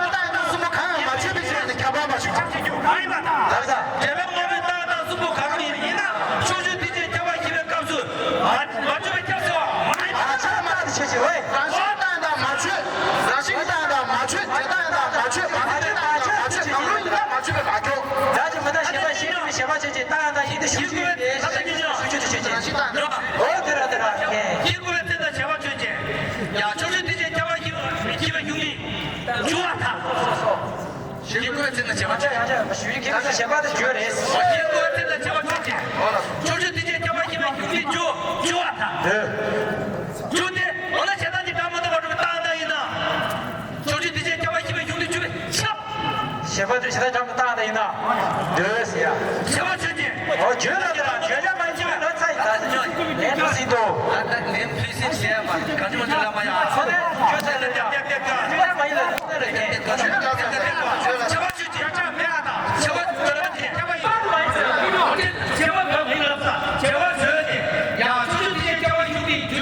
གསུམ་པོ་གང་ཡང་མ་ཆོད་པའི་ཕྱིར་ཏེ་ཁྱབ་པ་མ་ཆོད། ཁྱབ་ཆོད་རྒྱུ་གང་ཡིན་པ་དང་། འབྲེལ་བ་མ་མོས་རྟགས་དང་གསུམ་པོ་གང་རུང་ཡིན་ན་ཕྱོགས་ཆོས་དེ་ཅན་ཁྱབ་པ་ཤེས་པའི་སྐབས་སུ་མ་མ་ཆོད་པའི་ཁྱབ་ཟེར་བ་མ་ཡིན་པ། མ་ཆོད་མ་ཆོད་ཆོས་ཅན། ཝེ། རང་བཞིན་རྟགས་ཡང་དག་མ་ཆོད། རང་བཞིན་རྟགས་ཡང་དག་མ་ཆོད། བྱས་རྟགས་ཡང་དག་མ་ཆོད། བྱེད་རྟགས་ཡང་དག་མ་ཆོད། གང་རུང་ཡིན་ན་མ་ཆོད་པས་མ་ཁྱབ། སྒྲ་ཅིག་མ་བརྟགས་ཞེས་པ་ཞེས་བརྗོད་པའི་ཞེས་པ་ཆོས་ཅན། རྟགས་ཡང་དག་ཡིན་ཏེ་ཞེས་བརྗོད་པའི་ཞེས་བརྗོད་དེ་ཆོས་ཅན། རང་བཞིན་རྟགས་ཡང་དག་ཨོ་དེ་ར་དེ་ར་ཀེ། ཞེས་བཀོད་པའི་ཚེ་ན་བྱས་པ་ཆོས་ཅན། ཡང་ཕྱོགས་ཆོས་དེ་ཅན་ཁྱབ་པ་ཤེས་པའི་གཞུང་ནི་འཇུག་པར་ཐལ། ཞེས་བཀོད་པའི་ཚེ་ན་བྱས་པ་ཆོས་ཅན། ཞུ་ཡི་གེ་ཞེས་པ་དེ་བརྗོད་རེད། ཞེས་བཀོད་པའི་ཚེ་ན་བྱས་པ་ཆོས་ཅན། ཕྱོགས་ཆོས་དེ་ཅན་ཁྱབ་པ་ཤེས་པའི་གཞུང་ནི་འཇུག་འཇུག་པར་ཐལ། འདོད། འཇུག་སྟེ། འོ་ན་བྱས་རྟགས་ཀྱི་སྒྲ་མི་རྟག་པར་གྲུབ་པའི་རྟགས་ཡང་དག་ཡིན་ན། ཕྱོགས་ཆོས་དེ་ཅན་ཁྱབ་པ་ཤེས་པའི་གཞུང་ནི་འཇུག་པས་ཁྱབ། ཞེས་པ་དེ་བྱས་རྟགས་སྒྲ་མི་རྟག་ཡང་དག་ཡིན་ན། འདོད་ཟེར་ཡ། བྱས་པ་ཆོས་ཅན། ཨོ་བརྗོད་ལ་དེ་ལ་བརྗོད་ཡ་མ་ཡིན་ལ་ཚ་ཡིན་ད་ཟེར་ཉོ་ལན་དུ་སྲིད་དོ། ད་ལན་ཕུལ་སྲིད་བྱས་པ་ག་ཅི་མ་ཅི་ལ་མ་ཡ། ཨོ་ནས་བརྗོད་ཚ་ལ་ཡ། བརྗོད་ཡ་མ་ཡིན་ལ་ཚ་ལ་ཡ། བྱས་པ་ཆོས་ཅན། བྱས་པ་ཆོས་ཅན། བྱས་པ་ཆོས་ཅན། ཡང་ཕྱོགས་ཆོས་དེ་ཅན་ཁྱབ་པ་ཤེས་པའི་གཞུང་ནི།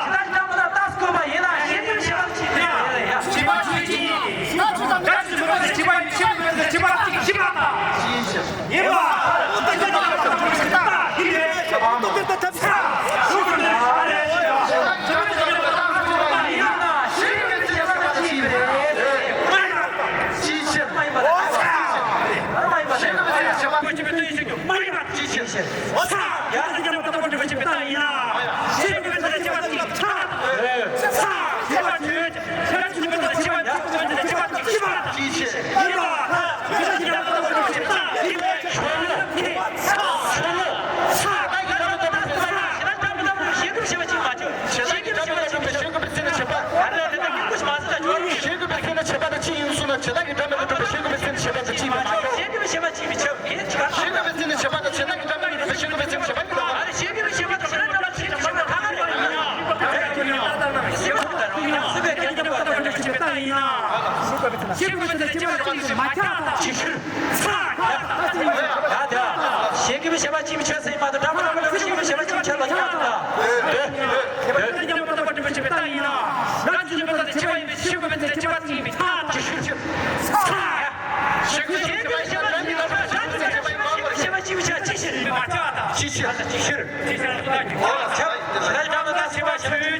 ད་ལྟ་མི་ད་ལྟ་སྐོར་བ་ཡིན་ན་ཤེས་ཀྱི་བྱེད་པ་ཅི་ཡིན་ཡ། བྱེད་པ་ཅི་ཡིན། ད་ཅི་ཙམ་ད་ཅི་ཙམ་བྱེད་པ་ཡིན། ཤེས་ཀྱི་བྱེད་པ་ཅི་ཡིན། བྱེད་པ་ཡིན་པ། ཤེས་དགོས་པའི་ཚེ་ན་བྱེད་པ་ཅི་ཡིན་མ་ཁྱབ་དང་། ཅིག་ཤོད། ཚ། ཡ་དེ། ཤེས་དགོས་པའི་བྱེད་པ་ཅི་ཡིན་ཆོད་ཟེར་མ་གཏོགས་འདྲ་མི་འདྲ་མི་འདུག་ཤེས་དགོས་པའི་བྱེད་པ་ཅི་ཡིན་ཆོད་ལ་ཁྱབ་དང་། དེ། དེ། དེ་ཀྱང་མ་གཏོགས་པ་སྒྲུབ་པའི་བྱེད་པའི་རྟགས་ཡིན་ན། རང་ཅི་ཡིན་པ་དང་དེ་ཆེ་བ་ཡིན་པའི་ཤེས་དགོས་པའི་ཚེ་ན་བྱེད་པ་ཅི་ཡིན་པའི་ཐ་དང་། ཅིག་ཤོད། ཚ། ཡ། ཤེས་དགོས་པའི་བྱེད་པ་ཅི་ཡིན་ཆོད་ལ་ཁྱབ་དང་། ཅིག་ཤོད། ཅིག་ཤོད། ཅིག་ཤོད། ད་ལྟ་ཤེས་པ་ཤེས།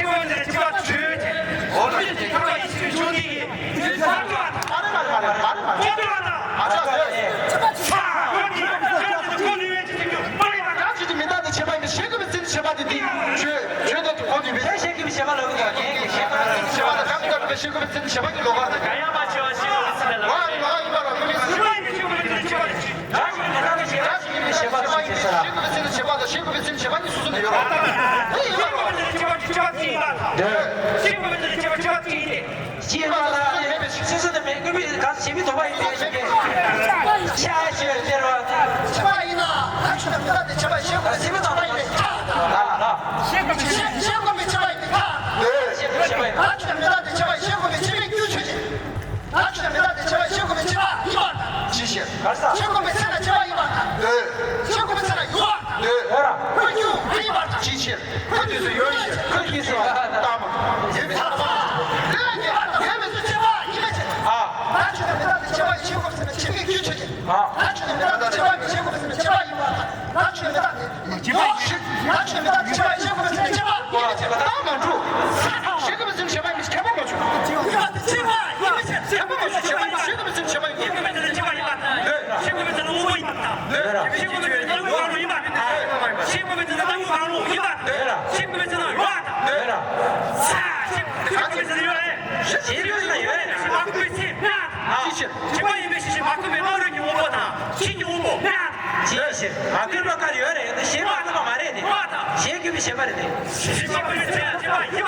ཤེས་པ་མེད་ཚེ་ན་བྱེད་པ་བྱོས་ཏེ། འོ་ན་ཁྱོད་ཀྱི་ཐར་པ་ཡེ་ཤེས་ཀྱི་མཆོག་འདི་ཡིས། ཨ་རེ་མ་རེད་མ་རེད་མ་རེད་མ་རེད། ཨ་ཅག་ཨ་ཅག་ཨ་ཅག་ཨ་ཅག་ཨ་ཅག་ཁོ་ནུས་པའི་ཆེད་དུ་མ་ཡིན་པ། ད་ཁྱོད་ཀྱི་མི་རྟག་སྟེ་བྱེད་པ་ཡིན་པས་ཤེས་དགོས་པའི་ཚེ་ན་བྱེད་པ་དེ་དེ་ཁྱོད་ཁྱོད་ད་ཁོ་ནུས་པའི། དེ་ཤེས་དགོས་པའི་བྱེད་པ་ལ་འོས་པ་ངས་ཀྱི་ཤེས་པ་ལ་བྱེད་པ་ལ་ཁྱབ་ཀྱི་ཤེས་དགོས་པའི་ཚེ་ན་བྱེད་པ་གི་ལོག་པ་དང་། ག་ཡང་མ་བྱེད་པ་ཤེས་པ་ཟེར་ལ། ཨ་ཡིན་པ་ཨ་ཡིན་པ་ར་ཁོ་ནི་ཤེས་པ་ཡིན་པས་ཤེས་དགོས་པའི་ཚེ་ན་བྱེད་པ་དེ་ཁྱོད། ད་ཤེས་དགོས་པའི་ཚེ་ན་བྱེད་པ་དེ་ཤེས་དགོས་པའི་ཚེ་ན་བྱེད་པ་གཉིས་སོ་སོ་ནས་ཡོད་རེད། དེ་ཡིན་པ་རེད། ཤེས་དགོས་པའི་ཚེ་ན་བྱེད་པ་དེ་བྱེད་པ་གཅིག་ཡིན་པ་དང་། ཤེས་དགོས་པའི་ཚེ་ན་བྱེད་པ་བྱེད་པ་གཅིག་ཡིན་ཏེ། ཤེས་པ་ལ་ནི་སོ་སོ་ནས་མེད་དགོས་པའི་གང་བྱེད་མི་ཐོགས་པ་ཡིན་པའི་ཤེས་པས། ཤ་ཤེས་པའི་སྟེར་བ། བྱེད་པ་ཡིན་ན་ད་ཁྱོད་ཀྱི་མི་རྟག་སྟེ་བྱེད་པ་ཤེས་དགོས་པའི་ཚེ་ན་བྱེད་པ་ཡིན་པས་ཁྱབ་པ་དང་། ཤེས་དགོས་པའི་ཚེ་ན་བྱེད་པ་ཡིན་པས་ཁྱབ་པ་དང་། ཤེས་དགོས་པའི་ཚེ་ན་བྱེད་པ་ཡིན་པས། ད་ཁྱོད་ཀྱི་མི་རྟག་སྟེ་བྱེད་པ་ཤེས་དགོས་པའི་ཕྱི་མའི་རྒྱུ་ཆོས་ཅན། ད་ཁྱོད་ཀྱི་མི་རྟག་སྟེ་བྱེད་པ་ཤེས་དགོས་པའི་ཕྱིར་ཡིན་པར་ཐལ། ཅི་ཕྱིར། ག་ས། ཤེས་དགོས་པའི་ཚེ་ན་བྱེད་པ་ཡིན་པར་ཐལ། འདོད། ཤེས་དགོས་པའི་ཚེ་ན་ཡོད་པར་ཐལ། འདོད། ཁོ་རྒྱུ་མ་ཡིན་པར་ཐལ། ཅི་ཕྱིར། ཁོ་དུས་སུ་ཡོད་ཕྱིར། ཁོ་དུས་སུ་ཡོད་པར་ཐལ། ཡོད་པའི་ཕྱིར། ཡོད་མེད་ཚུལ་བྱེད་པ་ཡིན་པའི་ཕྱིར། ཨ། ད་ཁྱོད་ཀྱི་མི་རྟག་སྟེ་བྱེད་པ་ཤེས་དགོས་པའི་ཚེ་ན་བྱེད་པའི་རྒྱུ་ཆོས་ཅན། ཨ། ད་ཁྱོད་ཀྱི་མི་རྟག་སྟེ་བྱེད་པ་ཤེས་དགོས་པའི་ཚེ་ན་བྱེད་པ་ཡིན་པར་ཐལ། ད་ཁྱོད་ཀྱི་མི་རྟག་སྟེ། བྱེད་པ་ཡིན། ད་ཁྱོད་མི་རྟག་སྟེ་བྱེད་པ་ཤེས་དགོས་པའི་ཚེ་ན་བྱེད་པ་ཡིན་པའི་ཕྱིར། ད་མ་འགྲོ། ཤེས་དགོས་པའི་ཚེ་ན་བྱེད་པ་ཡིན་པའི་ཕྱིར། ཁྱབ་པ་མ་བྱུང་། ཡིན་པ་དེ་བྱེད་པ་ཡིན་པའི་ཕྱིར། ཁྱབ་པ་མ་བྱུང་། བྱེད་པ་ཡིན། ཤེས་དགོས་པའི་ཚེ་ན་བྱེད་པ་ཡིན་པ་དང་། ཤེས་དགོས་པའི་ཚེ་ན་བྱེད་པ་ཡིན་པ་དང་། འདོད། ཤེས་དགོས་པའི་ཚེ་ན་དངོས་པོ་ཡིན་པ་དང་། ཤེས་དགོས་པའི་ཚེ་ན་དངོས་པོ་རང་ལུགས་ཡིན་པ་དང་། འདོད། ཤེས་དགོས་པའི་ཚེ་ན་ཡོད་པ་དང་། འདོད། ཤེས་དགོས་པའི་ཚེ་ན་ཡོད་རེད། ཤེས་དགོས་པའི་ཚེ་ན་ཡོད་རེད། ཤེས་མ་དགོས་པའི་ཚེ་ན། ཅི་ཕྱིར། བྱེད་པ་ཡིན་པའི་ཕྱིར། ཤེས་མ་དགོས་པའི་སྔ་རོལ་གྱི་དངོས་པོ་དང་ཕྱིས་ཀྱི་དངོས་པོ། ཅི་ཕྱིར། མ་དགོས་པ་ག་རེ་ཡོད་རེད། དེ་བྱེད་མ་དགོས་པ་མ་རེད་དེ། ཡོད་པ་དང་། བྱེད་དགོས་པའི་བྱེད་པ་རེད་དེ། བྱེད་མ་དགོས་པའི་ཚེ་ན་བྱེད་པ་ཡིན་པ་དང་།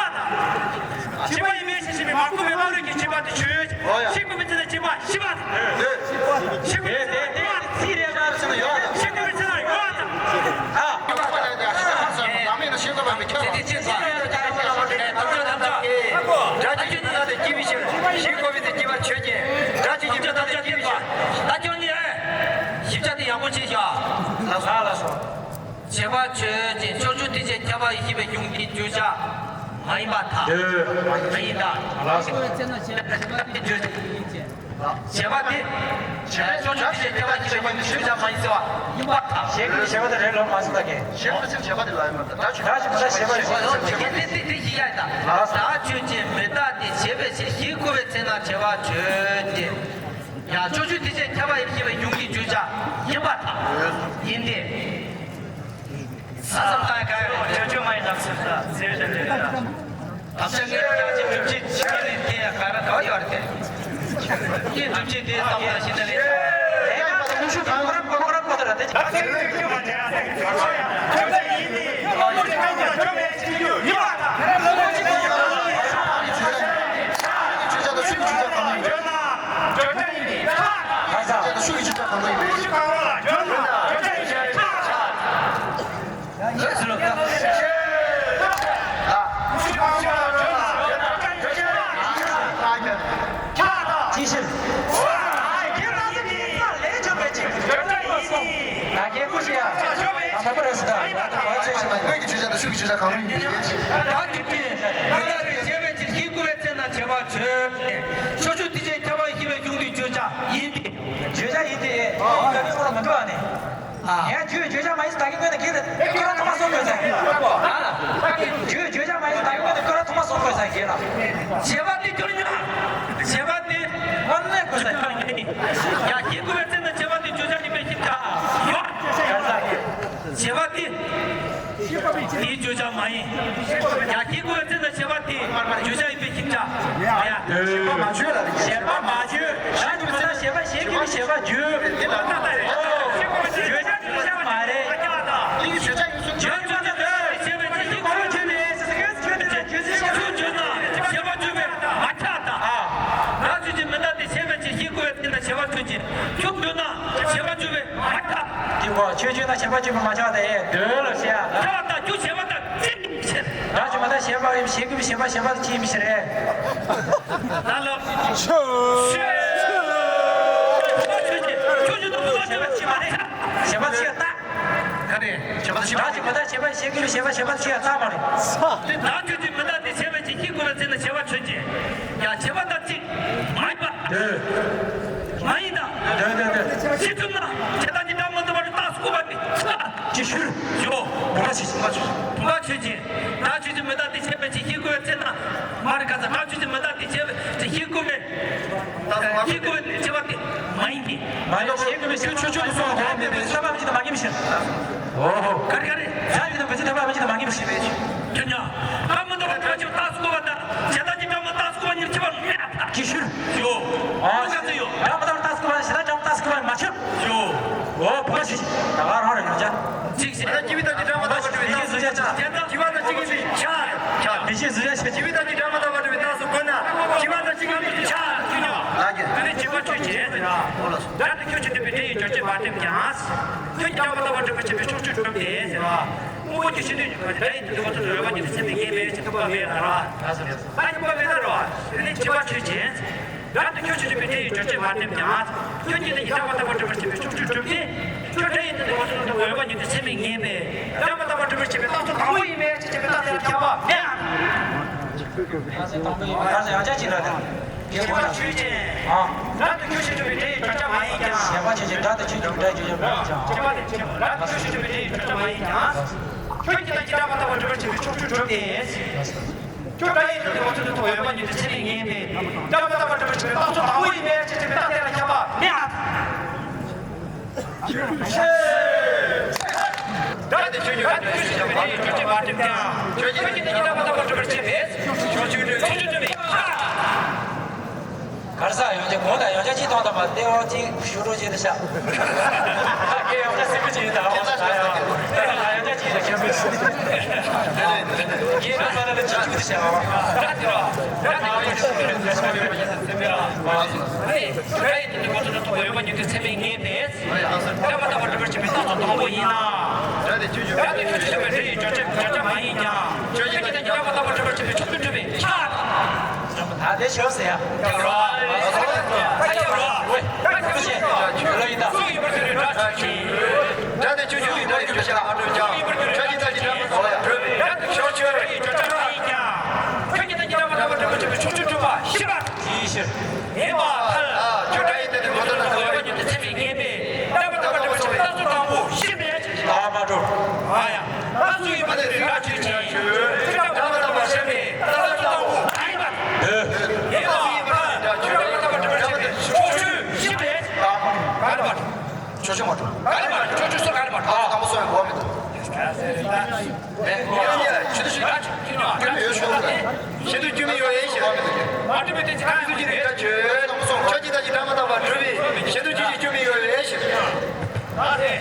བྱེད་པ་ཡིན་པའི་ཕྱིར་ཞེས་པའི་མ་དགོས་པའི་སྔ་རོལ་གྱི་བྱེད་པ་དེ་ཆོས་ཅན། ཨོ་ཡ། ཤེས་དགོས་པའི་ཚེ་ན་བྱེད་པ་ཤེས་པ་དང་། ཤེས་དགོས་པའི་ཚེ་ན་ཡོད་པ་དང་། ཤེས་དགོས་པའི་ཚེ་ན་ཡོད་པ་དང་། ཨ། ད་ཁྱོད་ཀྱི་མི་རྟག་སྟེ་སྐྱེས་པའི་ཕྱིར། ཤེས་དགོས་པའི་ཚེ་སྐྱེས་པ་ཆོས་ཅན། ད་ཁྱོད་ཀྱི་མི་རྟག་སྟེ་སྐྱེས་པའི་ཕྱིར། ད་ཁྱོད་ནི་ཞིབ་ཆ་དེ་ཡག་པོ་བྱས་ཤག་ལགས་སོ། ལགས་སོ། བྱེད་པ་ཆོས་ཅན། ཕྱོགས་ཆོས་ཐེག་ཆེན་ཁྱབ་པ་ཡེ་ཤེས་པའི་གཞུང་གི་བརྗོད་བྱ་མ་ཡིན་པར་ཐལ། འདོད། མ་ཡིན་ད། ལགས་སོ། བྱེད་པ་ཡིན་པའི་ཕྱིར། བྱེད་པ་དེ། ཕྱོགས་ཆོས་ཐེག་ཆེན་ཁྱབ་པ་ཡེ་ཤེས་པའི་གཞུང་གི་བརྗོད་བྱ་མ་ཡིན་ཟེར་བ་ཡིན་པར་ཐལ། བྱེད་པའི་བྱེད་པ་དེ་རེད་ལོ་མ་ཟེར་ད་གས། བྱེད་པའི་བྱེད་པ་དེ་ལ་ཡིན་པར་ཐལ། ད་ཆོས་ད་ཆོས་ད་བྱེད་པ་ཡིན་པར་ཐལ། དེ་དེ་དེ་ཞིག་ཡ་ཡིན་ད། ལགས་སོ། ད་ཆོས་ཅན། མི་རྟག་སྟེ་བྱེད་པའི་ཕྱིར། ཤེས་དགོས་པའི་ཚེ་ན་བྱེད་པ་ཆོས་ཅན། ཡང་ཕྱོགས་ཆོས་ཐེག་ཆེན་ཁྱབ་པ་ཡེ་ཤེས་པའི་གཞུང་གི་བརྗོད་བྱ་ཡིན་པར་ཐལ། ཡིན་ཏེ། ས་མཚམས་བཏང་ག་ཡོད་རེད། ཆོས་ཆོས་མ་ཡིན་ནམ་ཟེར་ས་ཟེར་བཞིན་རེད། དམ་བཅའ་ངེས་ལུགས་ཀྱི་སྒྲུབ་བྱེད་ཕྱི་ནས་དེ་ག་ར་ག་ཡོད་རེད་དེ། དེ་སྒྲུབ་བྱེད་དེ་བསམ་པ་ཤེས་ན་ལས། དེ་ཡང་ཁོ་རང་ཁོ་རང་ཁོ་རང་ཁོ་རང་དེ། ད་ཚེ་རིང་ཆོས་མ་དེ་ར་ཟེར། ཆོས་ཅན་ཡིན་ཏེ། ཆོས་ཅན་ཡིན་ཏེ། ཡིན་པ་དང་། ཆོས་ཅན་དང་ཆོས་ཅན་གང་ཡིན། བརྗོད་ན་བརྗོད་བྱ་ཡིན་ཏེ། ཆགས་དང་། ཆོས་ཅན་དང་ཆོས་ཅན་གང་ཡིན། ཆོས་ཅན་གང་ལ་བརྗོད་ན་བརྗོད་བྱ་ཡིན་ཏེ། ཆགས་དང་། ལགས་སོ། ཅི་ཕྱིར། ད་རྒྱལ་པོ་ཞིག་ཡ། ད་ཁོ་རེ་སི་ད་ང་ཚོ་བ་ཚོད་ཞིག་ན་ཡོད་ཀྱི་ཆོས་ཅན་དང་ཤུགས་ཀྱི་ཆོས་ཅན་གང་རུང་ཡིན་པས། ད་དེ་དུས་ང་རང་རེ་བྱས་པའི་ཕྱིར། ཤེས་དགོས་པའི་ཚེ་ན་བྱེད་པ་ཆོས་ཅན། ཕྱོགས་ཆོས་ཐེག་ཆེན་ཁྱབ་པ་ཡེ་ཤེས་པའི་གཞུང་དུ་བརྗོད་བྱ་ཡིན་ཏེ། བརྗོད་བྱ་ཡིན་ཏེ། ད་ནི་ཁོ་རང་མི་འགྲོ་བ་ནི། ཨ། ཡང་རྒྱུ་བརྗོད་བྱ་མ་ཡིན་ད་གིན་ངོས་ནས་གིན་རེད། ཁོ་རང་ཐོག་མ་སོང་དགོས་ས་ཡིན། ཨ། རྒྱུ་བརྗོད་བྱ་མ་ཡིན་ད་གིན་ངོས་ནས་ཁོ་རང་ཐོག་མ་སོང་དགོས་ས་ཡིན་ལ། བྱེད་པ་དེ་ཁྱོད་ཉོན། བྱེད་པ་དེ། དངོས་གནས་དགོས་ས་ཡིན། ཡང་ཤེས་དགོས་པའི་ཚེ་ན་བྱེད་པ་དེ་བརྗོད་བྱ་ཡིན་པའི་ཕྱིར་ད། ཡོད། བྱེད་པ་དེ། དེའི་བརྗོད་བྱ་མ་ཡིན། ཡང་ཤེས་དགོས་པའི་ཚེ་ན་བྱེད་པ་དེ་བརྗོད་བྱ་ཡིན་པའི་ཕྱིར་ད། ཡ། བྱེད་པ་མ་བརྗོད་ལ་རེད། བྱེད་པ་མ་བརྗོད། ད་ཅི་མ་ད་བྱེད་པ་བྱེད་དགོས་པའི་བྱེད་པ་བརྗོད། དེ་ལ་ད་ལྟ་རེད། བརྗོད་བྱ་བརྗོད་བྱ་མ་རེད། དེ་གི་བརྗོད་བྱ་ཡོད་སུ་བརྗོད་བྱ་ད་བྱེད་པའི་ཚེ་ཡིན་གོ་རུ་བརྗོད་ནས་ཟེར་ཟེར་གི་བརྗོད་ནས་བརྗོད་ཚེ་ཆོས་བརྗོད་ན་བྱེད་པ་བརྗོད་པས་མ་ཁྱབ་ད། ཨ། ད་ཆོས་ཅན་མི་རྟག་སྟེ་བྱེད་པའི་ཕྱིར། ཤེས་དགོས་པའི་ཚེ་ན་བྱེད་པ་ཆོས་ཅན། ཆོས་བརྗོད་ན་བྱེད་པ་བརྗོད་པས་མ་ཁྱབ། དེ་གོ་ཆོས་བརྗོད་ན་བྱེད་པ་བརྗོད་པས་མ་ཁྱབ་ད་ཨེ་འདོད་ལ་བཤད་ཨ། ཁྱབ་ད་རྒྱུ་བྱེད་པ་དང་། ད་ཆོས་མ་ད་བྱེད་པ་བྱེད་དགོས་པའི་བྱེད་པ་བྱེད་པ་ཅི་ཡིན་ཞིག་རེད། ད་ལོ། ཆོས་ཅན་ཆོས་ཅན་དུ་བྱེད་པ་ཅི་མ་རེད། བྱེད་པ་ཅི་ཡང་ད། ག་རེ། བྱེད་པ་ད་ཆོས་མ་ད་བྱེད་པ་བྱེད་དགོས་པའི་བྱེད་པ་བྱེད་པ་ཅི་ཡང་ད་མ་རེད། དེ་ད་ཆོས་ཅན་མི་ད་དེ་བྱེད་པ་ཅི་ཤེས་དགོས་པའི་ཚེ་ན་བྱེད་པ་ཆོས་ཅན། ཡང་བྱེད་པ་ད་ཅི་མ་ཡིན་པ། འདོད། བུམ་པ་ཆོས་ཅན། བདག་ཆོས་ཅན་མི་རྟག་སྟེ་ཞེས་པའི་ཕྱིར་ཤེས་དགོས་པའི་ཚེ་ན། མ་རེད། ག་ས་བདག་ཆོས་ཅན་མི་རྟག་སྟེ་ཞེས་པའི་ཕྱིར་ཤེས་དགོས་པའི། ཤེས་དགོས་པའི་སྐྱེ་བ་དེ་མ་ཡིན་གྱི། མ་ཡིན་ཤེས་དགོས་པའི་ཕྱིར་ཆོས་ཆོས་ཀྱི་སོགས་གོ་བ་མེད་པའི་ཐར་པ་མི་བྱེད་དང་མ་ངེས་པའི་ཕྱིར། ཨོ་ཧོ། ག་རེ་ག་རེ། བྱ་བྱེད་དང་བུ་བྱེད་ཐར་པ་མི་བྱེད་དང་མ་ངེས་པའི་ཕྱིར། ཁྱོད་ཉོན། བདག་མི་རྟག་པར་ཐལ་བ་ཆོས་རྟགས་སུ་བཀོད་པ་དང་། བྱས་རྟགས་ཀྱི་སྒྲ་མི་རྟག་སུ་བཀོད་པ་ཉིད་ཁྱད་པར་མེད་ཨ། ཅི་ཕྱིར། ཞུ། ཨོ། ལུགས་ག་ཚོད་ཡོད། སྒྲ་མི་རྟག་པར་ཐལ་སུ་བཀོད་པ་དང་བྱས་རྟགས་སྒྲ་མི་རྟག་སུ་བཀོད་པ་མ་ཁྱབ། ཞུ། ཨོ། བུམ་པ་ཆོས་ཅན། ད་ག་རང་རེད་ན་ཅ། གཅིག་བྱས། སྐྱེ་བའི་རྟགས་ཀྱི་སྒྲ་མི་རྟག་པར་གྲུབ་པའི་རྟགས་སུ་བཀོད་ན། སྐྱེ་བ་དང་སྐྱེ་མེད་པའི་ཆ། ཆ། དེ་བཞིན་གཟུགས་ཅན་ཆ། སྐྱེ་བའི་རྟགས་ཀྱི་སྒྲ་མི་རྟག་པར་གྲུབ་པའི་རྟགས་སུ་བཀོད་ན། སྐྱེ་བ་དང་སྐྱེ་མེད་པའི་ཆ། ཁྱོད་ཉོན། ལ་རྒྱ། དེ་ནི་བྱས་པ་ཆོས་ཅན། སྒྲ་དེ་ཁྱོད་ཆོས་སྒྲུབ་པའི་སྒྲ་ཡི་རྗོད་བྱེད་མ་གྲུབ་ཀྱང་། ཁྱོད་ཀྱི་སྒྲ་མི་རྟག་པར་གྲུབ་པའི་ཕྱིར་ཕྱོགས་ཆོས་གྲུབ་སྟེ་ཟེར་བ། དངོས་པོ་ཆོས་ཅན། སྒྲ་ཡི་དོན་དུ་ཁོ་ཚོ་རོལ་པ་ཉིད་དུ་སེམས་ནི་ངེས་པའི་ཕྱིར་ཐུབ་པ་མེད་ལ་ར། ད་ཐུབ་པ་མེད་ལ་ར། དེ་ནི་བྱས་པ་ཆོས་ཅན། སྒྲ་དེ་ཁྱོད་ཆོས་ཅན་པའི་སྒྲ་ཡི་རྗོད་བྱེད་མ་གྲུབ་ཀྱང་། ཁྱོད་ཀྱི་སྒྲ་ཡི་སྒྲ་མི་རྟག་པར་གྲུབ་པར་བྱེད་པའི་ཕྱོགས་ཆོས་གྲུབ་སྟེ། ཁྱོད་སྒྲ་ཡི་དོན་དུ་ཁོ་ཚོ་རོལ་པ་ཉིད་དུ་སེམས་ནི་ངེས་པས། སྒྲ་མི་རྟག་པར་གྲུབ་པར་བྱེད་པའི་རྟགས་ཚུལ་དང་པོ་ཡིན་པའི་ཕྱིར་ཞེས་པའི་རྟགས་དེ་ལ་ཁྱབ་པ་མེད་ཨ། ཡང་བསྐྱར་ཅིག་ལ་དང་། བྱས་པ་ཆོས་ཅན། ཨ། སྒྲ་དེ་ཁྱོད་ཆོས་ཅན་པའི་སྒྲ་ཡི་རྗོད་བྱེད་མ་ཡིན་ཀྱང་། བྱས་པ་ཆོས་ཅན། སྒྲ་དེ་ཁྱོད་ཆོས་ཅན་པའི་སྒྲ་ཡི་རྗོད་བྱེད་མ་ཡིན་ཀྱང་། བྱས་པ་དེ་ཁྱོད་ཆོས་ཅན་པའི་སྒྲ་ཡི་རྗོད་བྱེད་མ་ཡིན་ཀྱང་། ཁྱོད་ཀྱི་སྒྲ་ཡི་སྒྲ་མི་རྟག་པར་གྲུབ་པར་བྱེད་པའི་ཕྱོགས་ཆོས་གྲུབ་སྟེ། ཁྱོད་སྒྲ་ཡི་དོན་དུ་ཁོ་ཚོ་རོལ་པ་ཉིད་དུ་སེམས་ནི་ངེས་པས། སྒྲ་མི་རྟག་པར་གྲུབ་པར་བྱེད་པའི་རྟགས་ཚུལ་དང་པོ་ཡིན་པའི་ཕྱིར་ཞེས་པའི་རྟགས་དེ་ལ་ཁྱབ་པ་མེད་ཨ། སྒྲ་དེ་ཁྱོད་ཉོན། སྒྲ་དེ་ཁྱོད་ཆོས་ཅན་པའི་སྒྲ་ཡི་རྗོད་བྱེད་མ་གྲུབ་ཀྱང་། ཁྱོད་ཀྱི་སྒྲ་ཡི་སྒྲ་མི་རྟག་པར་གྲུབ་པར་བྱེད་པའི་ཕྱོགས་ཆོས་གྲུབ་སྟེ། ག་རེ་ཟེར། ཡང་བསྐྱར་གོང་དང་ཡང་བསྐྱར་གཅིག་གཏོང་དང་མ་སྟེ། འོ་གཅིག་ཞུ་རོགས་བྱེད་དུ་བྱ། ད་གིན་ཡང་བསྐྱར་གསལ་པོ་བྱེད་དང་། ད་ཡང་བསྐྱར་གཅིག་ལ་ཁྱབ་པའི་ཕྱིར། ཡིན་ན་མ་ན་ལ་གཅིག་གཅིག་ཏུ་བྱ་བ། ད་དེ་རོ། ད་དེ་རོ། ཨ་ནི་སྒྲ་ཡི་དོན་དུ་ཁོ་ཚོ་རོལ་པ་ཉིད་དུ་སེམས་ནི་ངེས་པས། སྒྲ་མི་རྟག་པར་གྲུབ་པར་བྱེད་པའི་རྟགས་ཚུལ་དང་པོ་ཡིན་ན། སྒྲ་དེ་ཁྱོད་ཆོས་ཅན་པའི་སྒྲ་ཡི་རྗོད་བྱེད་མ་ཡིན་ཀྱང་། ཁྱོད་ཀྱི་སྒྲ་ཡི་སྒྲ་མི་རྟག་པར་གྲུབ་པར་བྱེད་པའི་ཕྱོགས་ཆོས་གྲུབ་པས་ཁྱབ། ད་དེ་ཞོག་ཟེར་ཡ། ཡག་རོ། ཡག་རོ། ཡག་རོ། ལོ་ཡིན་ད། སུ་ཡིན་པར་ཐལ་བའི་སྒྲ་ཆོས་ཅན། སྒྲ་དེ་ཁྱོད་ཆོས་ཀྱི་སྒྲ་ཡི་རྗོད་བྱེད་མ་གྲུབ་ཀྱང་། ཁྱོད་ཀྱི་སྒྲ་ཡི་སྒྲ་མི་རྟག་པར་གྲུབ་པའི་ཕྱོགས་ཆོས། ཁྱོད་ཀྱི་སྒྲ་ཡི་སྒྲ་མི་རྟག་པར་གྲུབ་པའི་ཕྱོགས་ཆོས་གྲུབ་པས་ཁྱབ། ད་དེ་ཁྱོད་ཆོས་ཀྱི་སྒྲ་མི་རྟག་པར་གྲུབ་པར་བྱེད་པའི་ཕྱོགས་ཆོས་གྲུབ་པ་ཤེས་པར། ཅིའི་ཕྱིར། ཡིན་པར་ཐལ། ཁྱོད་སྒྲ་ཡི་དོན་དུ་ཁོ་ཚོ་རོལ་པ་ཉིད་དུ་སེམས་ནི་ངེས་པས། སྒྲ་མི་རྟག་པར་གྲུབ་པར་བྱེད་པའི་རྟགས་ཚུལ་དང་པོ་ཤེས་པས། ད་མ་གྲུབ། ཨ་ཡ། ད་སུ་ཡིན་པར་ཐལ་བའི་སྒྲ་ཆོས་ཅན། སྒྲ་མི་རྟག་པར་ཤེས་པས་རྟགས་ཚུལ་དང་པོ་མ་ཡིན་པར། ཡིན་པར་ཐལ། སྒྲ་མི་རྟག་པར་གྲུབ་པར་བྱེད་པའི་ཕྱོགས་ཆོས་ཤེས་པས། ག་རེ་བར། ཕྱོགས་ཆོས་མ་གྲུབ། ག་རེ་བར། ཕྱོགས་ཆོས་སུ་ག་རེ་བར། ད་དང་པོ་སོ་ཡང་གོ་མི་འདུག། ཨེ། ཡང་ཡང་ཆོས་དུ་ཞིག་ད་ཆོས་ཀྱི་ནང་སྐྱོན་མེད་ཡོད་ཤོག་ལ། གཞན་དུ་སྐྱོན་མེད་ཡོད་ཨེ་ཞེས་པ་མི་འདུག་གི། མ་གྲུབ་པའི་རྟེན་ཅིང་ཁ་ཡང་ཚུལ་གྱི་རིགས་འདྲ་ཆོས། དང་པོ་སོང་ཁྱོད་ཀྱི་ད་ཀྱི་སྒྲ་མི་རྟག་པར་གྲུབ་པས་གཞན་དུ་ཅི་ཞིག་སྐྱོན་མེད་ཡོད་ཨེ་ཞེས། ད་དེ།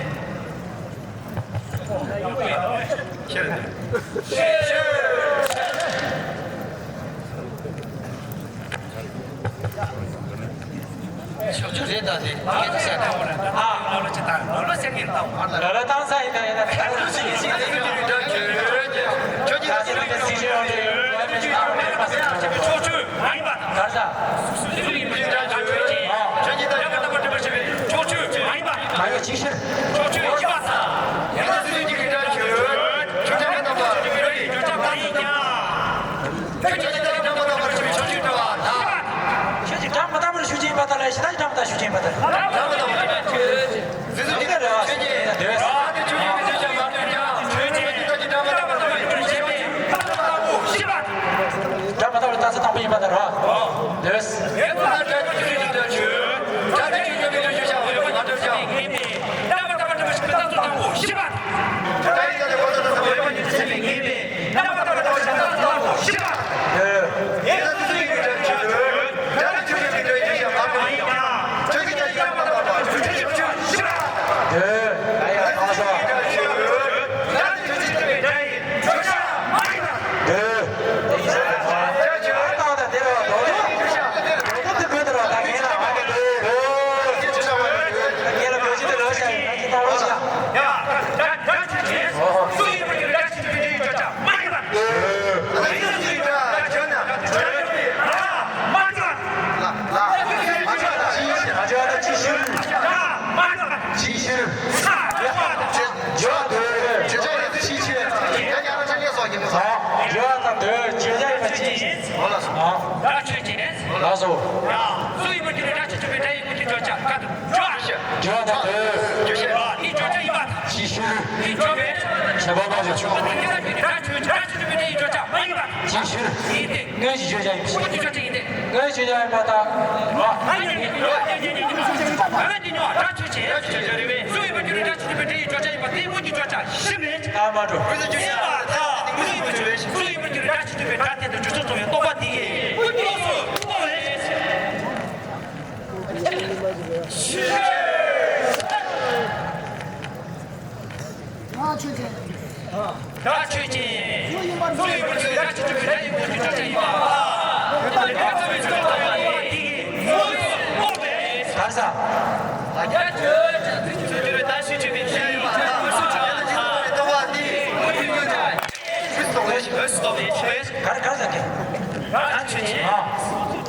ཕྱོགས་ཆོས་རེད་ད་དེ། སྐད་ཆ་བཤད་དང་། ཨ། ལོ་ལོ་ཅི་དང་ལོ་ལོ་སེམས་ཀྱི་དང་། ལོ་ལོ་བཏང་ས་ཡིན་ན་ཡིན་ན། ད་ལོ་ཅི་ཡིན་ཅི་ཡིན་ཅི་ཡིན་ད་ཁྱོད་ཀྱི་ད་ཅི་ལོ་ཅི་སྲིད་ཞི་ཡོང་དུ་ཡོད་ལོ་ཅི་ཡིན་ཅི་ཡིན་ད་ཅི་ཕྱོགས་ཆོས་མ་ཡིན་པ་དང་། གར་ས། སྲིད་ཞི་ཡིན་པ་ད་ཁྱོད་ཀྱི་ཁྱོད་ཀྱི་ད་ཡང་ད་པ་ད་པ་ད་པ་ཕྱོགས་ཆོས་མ་ཡིན་པ། མ་ཡོད་ཅི་ཕྱིར། ཕྱོགས་ཆོས་ཡིན་པ་དང་། ཡང་ན་སྲིད་ཞི་གི་ད་ཁྱོད་ཁྱོད་ཀྱི་ད་ད་པ་ད་པ་ད་པ་ཡིན་ཀྱང་། ཁྱོད་ཀྱི་ད་ད་པ་ད་པ་ད་པ་ཕྱོགས་ཆོས་འདྲ་བ་དང་། ཁྱོད་ཀྱི་སྒྲ་མི་རྟག་པར་ཤུགས་ཅན་ཡིན་པ་དང་ལས་གཞན་དག་གི་སྒྲ་མི་རྟག་ཤུགས་ཅན་ཡིན་པ་དང་། སྒྲ་མི་རྟག་པར་ཤུགས་ཅན། འཛིན་ཚུལ་གྱི་རེ་བ་ཆོས་ཅན། རེ་བ་དེ་ཆོས་ཅན་མི་ཆོས་ཅན་མ་གྲུབ་ཀྱང་། ཆོས་ཅན་གྱི་སྒྲ་མི་རྟག་པར་ཤུགས་ཅན་ཡིན་པ་དང་། སྒྲ་མི་རྟག་པར་རྟགས་ཚུལ་དང་པོ་ཡིན་པ་དང་རེད་བ། རེད། ངས་ཁོ་ན་སྒྲ་དེ་ཆོས་ཅན་གྱི་སྒྲ་ཆོས། སྒྲ་དེ་ཆོས་ཅན་མི་ཆོས་ཅན་མ་གྲུབ་ཀྱང་། སྒྲ་མི་རྟག་པར་གྲུབ་པའི་རྟགས་ཚུལ་དང་པོ་ཤེས་པ། ད་ཡིན་ད་དེ་ཁོ་ཚོ་ད་ཚོ་བོད་པ་ཉིད་ཀྱི་སེམས་པའི་ངེས་པས་རྣམ་པར་དག་པའི་རྟགས་ཀྱི་རྣམ་པར་དག་པ་ཤེས་པ། ཡིན་ན་དེ་ཚོ་ཡི་གེ་སྒྲ་ཆོས་ཅན། སྒྲ་ནི་ཆོས་ཅན་གྱི་སྒྲ་ཡི་ཆོས་ཅན་མ་གྲུབ་ཀྱང་། ཆོས་ཀྱི་སྒྲ་ཡི་རྣམ་པར་དག་པ་ཆོས་ཅན་གྱི་ཆོས་ཤེས་པ། ཡིན་ན་དེ་ཚོ་ཡི་གེ་སྒྲ་ཆོས། སྒྲ་ནི་ཆོས་ཅན་གྱི་སྒྲ་ཡི་ཆོས་ཅན་མ་ཡིན་པ། དེ་ཡིན་ཟེར་ན། སྒྲ་ཆོས། ད་ད་དེ་རོ་དོ་དོ་དེ་དགོས་དེ་རོ་ད་ངེད་ལ་མ་གོ་དེ་རོ། ངེད་ལ་གོ་ཅི་དེ་རོ་ཤ་ཡིན་ད་ཅི་ད་རོ་ཤ། ཡ། སྒྲ་ཆོས་ཅན། སུ་ཡིན་པར་གྱུར་སྒྲ་ཆོས་ཅན་པའི་སྒྲ་ཡི་རྗོད་བྱ་མ་ཡིན་པ། ཨ་ནི་སུ་ཡིན་སྒྲ་ཆོས་ན་སྒྲ་ཡོད་པའི་ར་མ་གྲུབ། ལ་ལ་ལ་ཅི་ཞིག་ར་མ་གྲུབ། ཅི་ཞིག་ས་ཡོད་པ་དང་། བརྗོད་འདོད་བརྗོད་བྱ་ཡིན་ཅི་ཕྱིར། ཡ་ཡ་ར་ཆ་ངེས་སོགས་ཡིན་པ། བརྗོད་པ་དང་འདོད་བརྗོད་བྱ་ཡིན་པ་ཅི་ཡིན། འོ་ལགས་སོ། སྒྲ་ཆོས་ཅན། ལགས་སོ། སུ་ཡིན་པར་གྱུར་སྒྲ་ཆོས་ཅན་པའི་སྒྲ་ཡི་དངོས་རྒྱུ་བརྗོད་བྱ་ཀ་དང་། བརྗོད། བརྗོད་དང་འདོད། བརྗོད་བྱེད་པ་ནི་བརྗོད་བྱ་ཡིན་པ་དང་། ཅི་ཕྱིར། ནི་བརྗོད་པའི་ཕྱིར། ཁྱད་པར་མ་བྱུང་། སྒྲ་ཆོས་ཅན། སྒྲ་ཆོས་ཅན་པའི་སྒྲ་ཡི་བརྗོད་བྱ་མ་ཡིན་པ། ཅིའི་ཕྱིར། ཡིན་ཏེ། སྔོན་གྱི་བརྗོད་བྱ་ཡིན་པ། སྔོན་གྱི་བརྗོད་བྱ་ཡིན་པ་དང་། ཨ་ནི་ནི་ནི་ནི་ནི་ནི་ནི་ནི། སྒྲ་ཆོས་ཅན། སུ་ཡིན་པར་འགྱུར་བའི་སྒྲ་ཆོས་ཅན་པའི་སྒྲ་ཡི་བརྗོད་བྱ་ཡིན་པ་དེ་སྔོན་གྱི་བརྗོད་བྱ་ཤི་མེད། ཨ་མ་འགྲོ། སུ་ཡིན་པར་འགྱུར་བའི་སྒྲ་ཆོས་ཅན་པའི་སྒྲ་དེ་དང་སྒྲ་ཆོས་ཅན་པའི་སྒྲ་དེ་དང་སྒྲ་ཆོས་ཅན་པའི་རྟོག་པ་དེ་ཡིས། སྔོན་གྱི་ལོགས་སུ་རྟོག་པས། ང་ཆོས་ཅན། སྒྲ་ཆོས་ཅན། སུ་ཡིན་པར་འགྱུར་བའི་སྒྲ་ཆོས་ཅན་པའི་སྒྲ་ཡི་སྔོན་གྱི་བརྗོད་བྱ་ཡིན་པ། སྒྲ་ཆོས་ཅན་པའི་སྒྲ་དེ་ཡིས། ག་རེ་ཟ། སྒྲ་ཆོས་ཅན། སུ་ཡིན་པར་འགྱུར་བའི་སྒྲ་ཆོས་ཅན་པའི་སྒྲ་ཡིན་པ། ག་རེ་ག་རེ་ཟ་གི། རང་ཆོས་ཅན།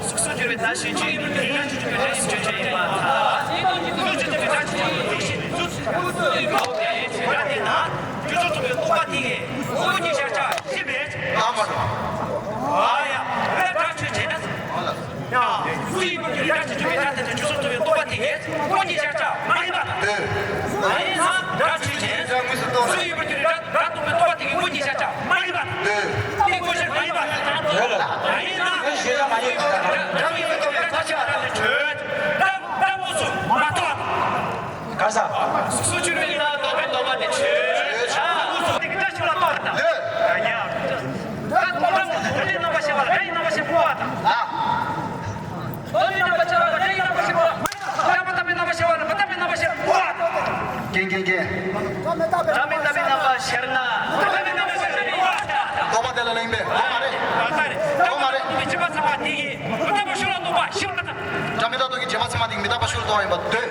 སུ་སུ་འགྱུར་བའི་ད་ཞེས་བརྗོད་ཡིན་པ་དེ་རང་ཆོས་ཅན་པའི་རང་ཆོས་ཅན་ཡིན་པ། སུ་ཆོས་ཅན་པའི་རང་ཆོས་ཅན་པའི་ཟུག་ཤེས་ཟུག་ཡོད་པའི་ཆོས་ཅན་དེ་ན་རྒྱུ་ཚོགས་རྟོག་པའི་རྟོག་པ་དེ་ཡིས་སྔོན་གྱི་ཤར་ཕྱོགས་ཤེས་པས། ཨ་མ་རོ། ཨ་ཡ། ཨ་རང་ཆོས་ཅན། ཡ། སུ་ཡིན་པ་དེ་རང་ཆོས་ཅན་པའི་རང་དེ་ན་རྒྱུ་ཚོགས་རྟོག་པའི་རྟོག་པ་དེ་ཡིས་སྔོན་གྱི་ཤར་ཕྱོགས་མ་ཡིན་པ་དང་། ཨ་ཡིན་ན་རང་ཆོས་ཅན། སུ་ཡིན་པ་དེ་རང་རྟོག་པའི་རྟོག་པ་དེ་ཡིས་སྔོན་གྱི་ཤར་ཕྱོགས་མ་ཡིན་པ་དང་། དེ་ཀུན་གཞི་མ་ཡིན་པ་དང་། ཡོད་ལ། ཡིན་ན། ཀུན་གཞི་མ་ཡིན་པ་དང་། རང་ཡིན་པའི་རྟོག་པའི་ཕར་ཕྱིན་ལ་དེ་ཆོས། རྟག་རྟག་དངོས་སུ་མ་རྟོགས། ག་ས། སུ་ཆོས་ཅན་ལ་རྟོག་པའི་རྟོག་པ་དེ་ཆོས། རྟག་དངོས་སུ་དེ་གི་བཀྲ་ཤིས་ལ་རྟོགས་དང་། ཡོད། ཡ། རྟག་རྟག་དངོས་སུ་དེ་རྣམ་པ་ཤེས་པ་ལ་རེ་ཡི་རྣམ་པ་ཤེས་པ་དང་། ཨ། རྟོག་པའི་རྣམ་པ་ཤེས་པ་ལ་རེ་ཡི་རྣམ་པ་ཤེས་པ། རྟག་པ་རྟག་པའི་རྣམ་པ་ཤེས་པ་ལ་མི་རྟག་པའི་རྣམ་པ་ཤེས་པ། རྐྱེན་རྐྱེན་རྐྱེན། རྟག་པའི་རྣམ་པ་ཤེས་ན། རྟག་པའི་རྣམ་པ་ཤེས་ན། རྟོག་པ་དེ་ལ་ལེན་པས་རྟོག་མ་རེད། རྟོག་མ་རེད། རྗེས་དཔག་ཚད་མ་དེ་ཡིས་མི་རྟག་པ་ཤུགས་ལ་རྟོགས་པ་ཤེས་པ་དང་། སྒྲ་མི་རྟག་སྟོང་གི་རྗེས་དཔག་ཚད་མ་དེ་ཡིས་མི་རྟག་པ་ཤུགས་ལ་རྟོགས་པ་ཡིན་པར་འདོད།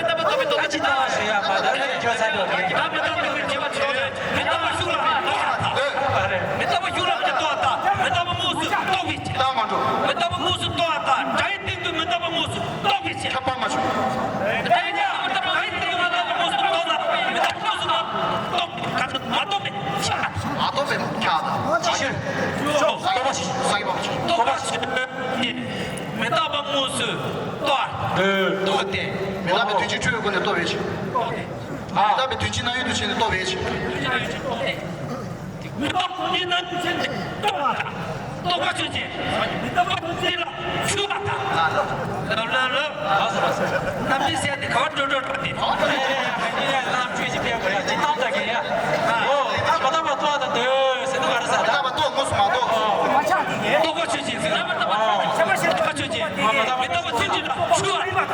རྟག་པའི་རྟོག་པའི་རྟོག་པ་ཅི་ལྟ་བ་ཞིག་ཡ་མ་རྟག་པའི་རྟོག་པའི་རྟོག་པ་ཅི་ལྟ་བ་ཞིག་ཡ་མ་རྟག་པའི་རྟོག་པའི་རྗེས་དཔག་ཚད་མ་དེ་ཡིས་མི་རྟག་པ་ཤུགས་ལ་རྟོགས་པ་དང་། མི་རྟག་པ་ཤུགས་ལ་རྟོགས་པ་དང་། མི་རྟག་པ་དངོས་སུ་རྟོགས་པ་དང་། སྒྲ་ཡི་སྟེང་དུ་མི་རྟག་པ་དངོས་སུ་རྟོགས་པའི་ཕྱིར། ཁྱབ་པ་མ་བྱུང་། སྒྲ་ཡི་སྟེང་དུ་མི་རྟག་པ་དངོས་སུ་རྟོགས་ན་མི་རྟག་པ་དངོས་སུ་རྟོགས་མ་རྟོགས་པའི་ཕྱིར། མ་རྟོགས་པའི་ཕྱིར་དང་། ཅིའི་ཕྱིར། རྟོགས་པ་ཕྱིར། སངས་རྒྱས་པ་ཕྱིར། རྟོགས་པ་ཕྱིར། མི་རྟག་པ་དངོས་སུ་རྟོགས། རྟོགས་ཏེ། མི་རྟག་པའི་དོན་སྤྱི་ཆོས་ཀྱི་སྒོ་ནས་རྟོགས་པའི་ཕྱིར། མི་རྟག་པའི་དོན་སྤྱི་རྣམ་གཡེང་དུ་བྱས་ནས་རྟོགས་པའི་ཕྱིར། མི་རྟག་པ་དོན་སྤྱི་རྣམ་གཡེང་དུ་བྱས་ནས་རྟོགས་པ་དང་། རྟོགས་པ་ཆོས་ཅན། མི་རྟག་པ་དོན་སྤྱི་ལ་ཞུགས་པ་དང་། ལབ་ལབ་ལབ། རྣམ་སྨིན་ཟེར་དེ་ག་བ་འགྲོ་འགྲོ་འགྲོ་དེ། རྣམ་སྨིན་ཟེར་དེ་ག་བ་འགྲོ་འགྲོ་འགྲོ་དེ། ཨོ། ད་མི་རྟག་པ་རྟོགས་དང་འདོད་ཟེར་དུས་ག་རེ་ཟེར། མི་རྟག་པ་རྟོགས་དངོས་སུ་མ་རྟོགས། རྟོགས་པ་ཆོས་ཅན་ཟེར། རྟོགས་པ་ཆོས་ཅན། མི་རྟག་པ་ཆོས་ཅན། མི་རྟག་པ་ཆོས་ཅན། ག་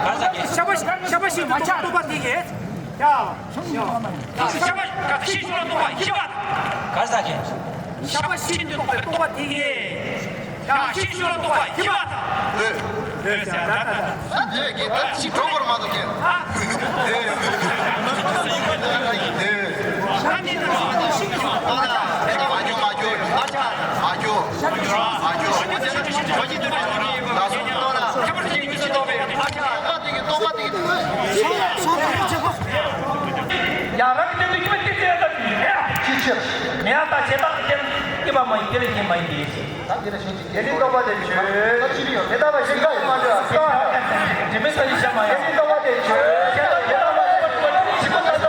རེ་ཟེར། ཤ་བ་ཤ་བ་ཤི་མ་ཆགས་རྟོགས་པ་དེ་གས། ཡ། ཤ་བ་ཤི་ཤོར་རྟོགས་པ་ཤི་བ། ག་རེ་ཟེར་གས། ཤ་བ་ཤི་འདོད་རྟོགས་པའི་རྟོགས་པ་དེ་གས། ཡ། ཤི་ཤོར་རྟོགས་པ་ཤི་བ་དང་། ལོས། ལོས་ཟེར་ད་ད། ད་དེ་གས་ད་ཤི་གྲོགས་པོར་མ་གཏོགས་གས། ཨ། ལོས། ལོས། ཤ་ནི་ན་ཤི་མི་ཤོར། མ་རྒྱུ་མ་རྒྱུ། མ་རྒྱུ། མ་རྒྱུ། མ་རྒྱུ། ད་སོང་ད་ལ། ཁྱད་པར་ཅན་གྱི་ཤི་རྟོགས་པའི་ཨ་ཅག་རྟོགས་པ་དེ་གས། རྟོགས་པ་དེ་གས། ཡང་རང་གི་སྟེང་དུ་སྐྱེ་བ་སྟེ་སྟེ་ཡང་དག་ཅིང་མེད་ལ། ཅིའི་ཕྱིར། མེད་པ་དང་བྱས་རྟགས་ཀྱི་རྟེན་སྐྱེས་པ་མ་ཡིན་དེ་ལས་གཞན་མ་ཡིན་ཏེ། ད་དེ་ལ་གཞན་གྱི་དེ་ནི་རྟོགས་པ་དེ་ཆོས། ད་ཅི་ཡང་མི་རྟག་པ་ཞིག་ཡོད་མ་འདྲ། དེ་མི་རྟག་པ་ཞིག་ཡོད་མ་ཡིན། དེ་ནི་རྟོགས་པ་དེ་ཆོས། བྱས་རྟགས་མི་རྟག་པ་ཞིག་མ་འདྲ།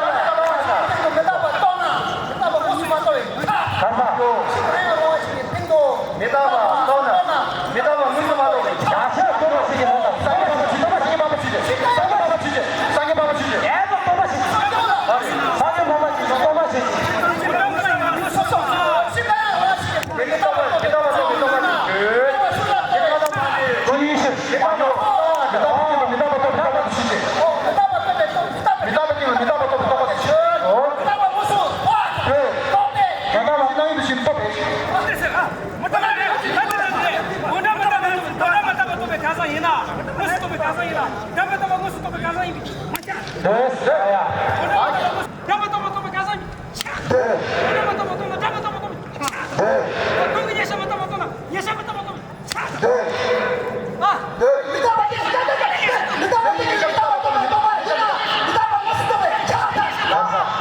མི་རྟག་པ་རྟོགས་ན་མི་རྟག་པ་དངོས་སུ་མ་རྟོགས་པའི་ཁ། ག་ས། ཞིག་རེད་འོང་ཞིག་གི་སྟེང་དུ། མི་རྟག་པ་རྟོགས་ན། མི་རྟག་པ་དངོས་སུ་མ་རྟོགས་པའི་ཁྱད་ཆོས་རྟོགས་པ་ཞིག་གི་ནང་དུ། སངས་རྒྱས་པ་ཆོས་ཅན། སངས་རྒྱས་པ་ཆོས་ཅན། སངས་རྒྱས་པ་ཆོས་ཅན། སངས་རྒྱས་པ་ཆོས་ཅན། ཨེ་ཙི་རྟོགས་པ་ཞིག་སངས་རྒྱས་པ་ཆོས་ཅན། རྟོགས་པ་ཞིག་མི་རྟག་པ་མི་རྟག་པ་རྟོགས་པའི་རྟོགས་པ་ཞིག་མི་རྟག་པ་རྟོགས་པའི་རྟོགས་པ་ཞིག་ཡིན་ཕྱིར། མི་རྟག་པ་མི་རྟག་པ་རྟོགས་པའི་རྟོགས་པ་ཆོས་ཅན། མི་རྟག་པ་རྟོགས་པའི་རྟོགས་པ་ཆོས་ཅན། མི་རྟག་པ་དེ་ལ་མི་རྟག་པ་རྟོགས་པའི་རྟོགས་པ་དེ་ཆོས། མི་རྟག་པ་དངོས་སུ་རྟོགས་པ་དང་། རྟོགས་ཏེ། མི་རྟག་པ་རྣམ་གཡེང་དུ་ཕྱིན་རྟོགས་པའི་ཕྱིར། མི་རྟག་པ་རྟོགས་པའི་གང་ཟག་ཡིན་ན། དངོས་སུ་རྟོགས་པའི་གང་ཟག་ཡིན་ན། སྒྲ་མི་རྟག་པ་དངོས་སུ་རྟོགས་པའི་གང་ཟག་ཡིན་པའི་མ་ཁྱབ། འདོད་ཟེར་ཡ། སྒྲ་མི་རྟག་པ་རྟོགས་པའི་གང་ཟག་ཡིན་པའི་ཁྱབ། འདོད། སྒྲ་མི་རྟག་པ་རྟོགས་ན་སྒྲ་མི་རྟག་པ་རྟོགས་པའི་ཁྱབ། འདོད། སྒྲ་གི་ཉེས་བྱ་མི་རྟག་པ་རྟོགས་ན་ཉེས་བྱ་མི་རྟག་པ་རྟོགས་པའི་ཁྱབ། འདོད། ཨ། འདོད། མི་རྟག་པ་སྟེང་གི་མི་རྟག་པ་སྟེང་གི་མི་རྟག་པ་རྟོགས་པའི་རྟོགས་པ་ཡིན་ན། མི་རྟག་པ་དངོས་སུ་རྟོགས་པའི་ཁྱབ་པ་དང་།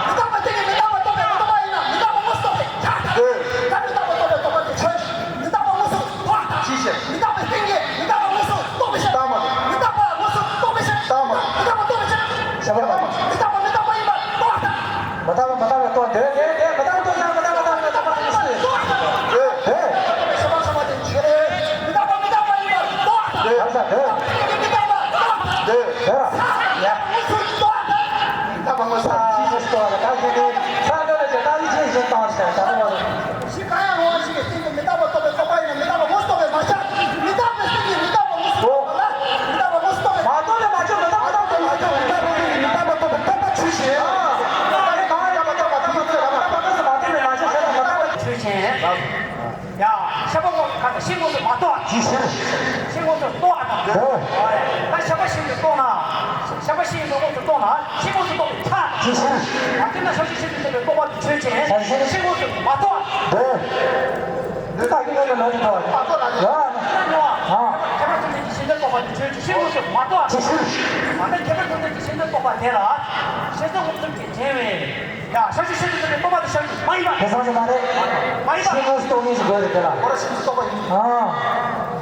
མི་རྟག་པ་སྟེང་གི་མི་རྟག་པ་རྟོགས་པའི་རྟོགས་པ་ཡིན་ན། མི་རྟག་པ་དངོས་སུ་རྟོགས་པའི་ཁྱབ་པ་དང་། འདོད། ད་མི་རྟག་པ་རྟོགས་པའི་རྟོགས་པ་དེ་ཆོས་ཅན། མི་རྟག་པ་དངོས་སུ་རྟོགས་པ་དང་། ཅིའི་ཕྱིར། མི་རྟག་པའི་སྟེང་གི་མི་རྟག་པ་དངོས་སུ་རྟོགས་པའི་ཕྱིར། རྟགས་མ་རེད། མི་རྟག་པ་དངོས་སུ་རྟོགས་པའི་ཕྱིར། ཁྱད་པར་མ་རེད། མི་རྟག་པ་མི་རྟག་ཡ། ཤེས་པ་དངོས་སུ་ག་དང་ཤེས་དངོས་སུ་མ་རྟོགས་པ། ཅི་ཕྱིར། ཤེས་དངོས་སུ་རྟོགས་པ་དང་། འོ། ད་ཤེས་པ་ཤེས་པས་རྟོགས་ན། ཤེས་པ་ཤེས་པས་དངོས་སུ་རྟོགས་ན་ཤེས་དངོས་སུ་རྟོགས་པའི་ཐབས། ཅི་ཕྱིར། ད་དེ་ན་ཞབས་ཞུ་ཤེས་སུ་འདོད་པའི་རྟོག་པ་དེ་ཆོས་ཅན། ཤེས་དངོས་སུ་མ་རྟོགས་པ། འོ། འདི་ལྟ་གི་ལོ་ལོ་ལོ་ལོ། ཨ། ཨ། ཁྱད་པར་ཐམས་ཅད་ཀྱི་གཞི་འདོད་རྟོག་པ་དེ་ཆོས་ཅན། ཤེས་དངོས་སུ་མ་རྟོགས་པ། ཅི་ཕྱིར། ད་ལྟ་ཁྱད་པར་ཐམས་ཅད་ཀྱི་གཞི་འདོད་རྟོག་པ་དེ་ལ་ཤེས་བྱ་དངོས་སུ་དོན་གྱི་རྗེས་སུ་འབྲང་བའི། ཡ། ཞབས་ཞུ་ཤེས་སུ་འདོད་པའི་རྟོག་པ་དེ་ཤེས་སུ་མ་ཡིན་པ། དེ་སོང་ཞིག་མ་རེད། མ་ཡིན་པ། ཤེས་དངོས་སུ་རྟོགས་ངེས་ཤིག་དགོས་རེད་དེ་ལ། ཁོ་ར་ཤེས་སུ་རྟོགས་པ་ཡིན། ཨ།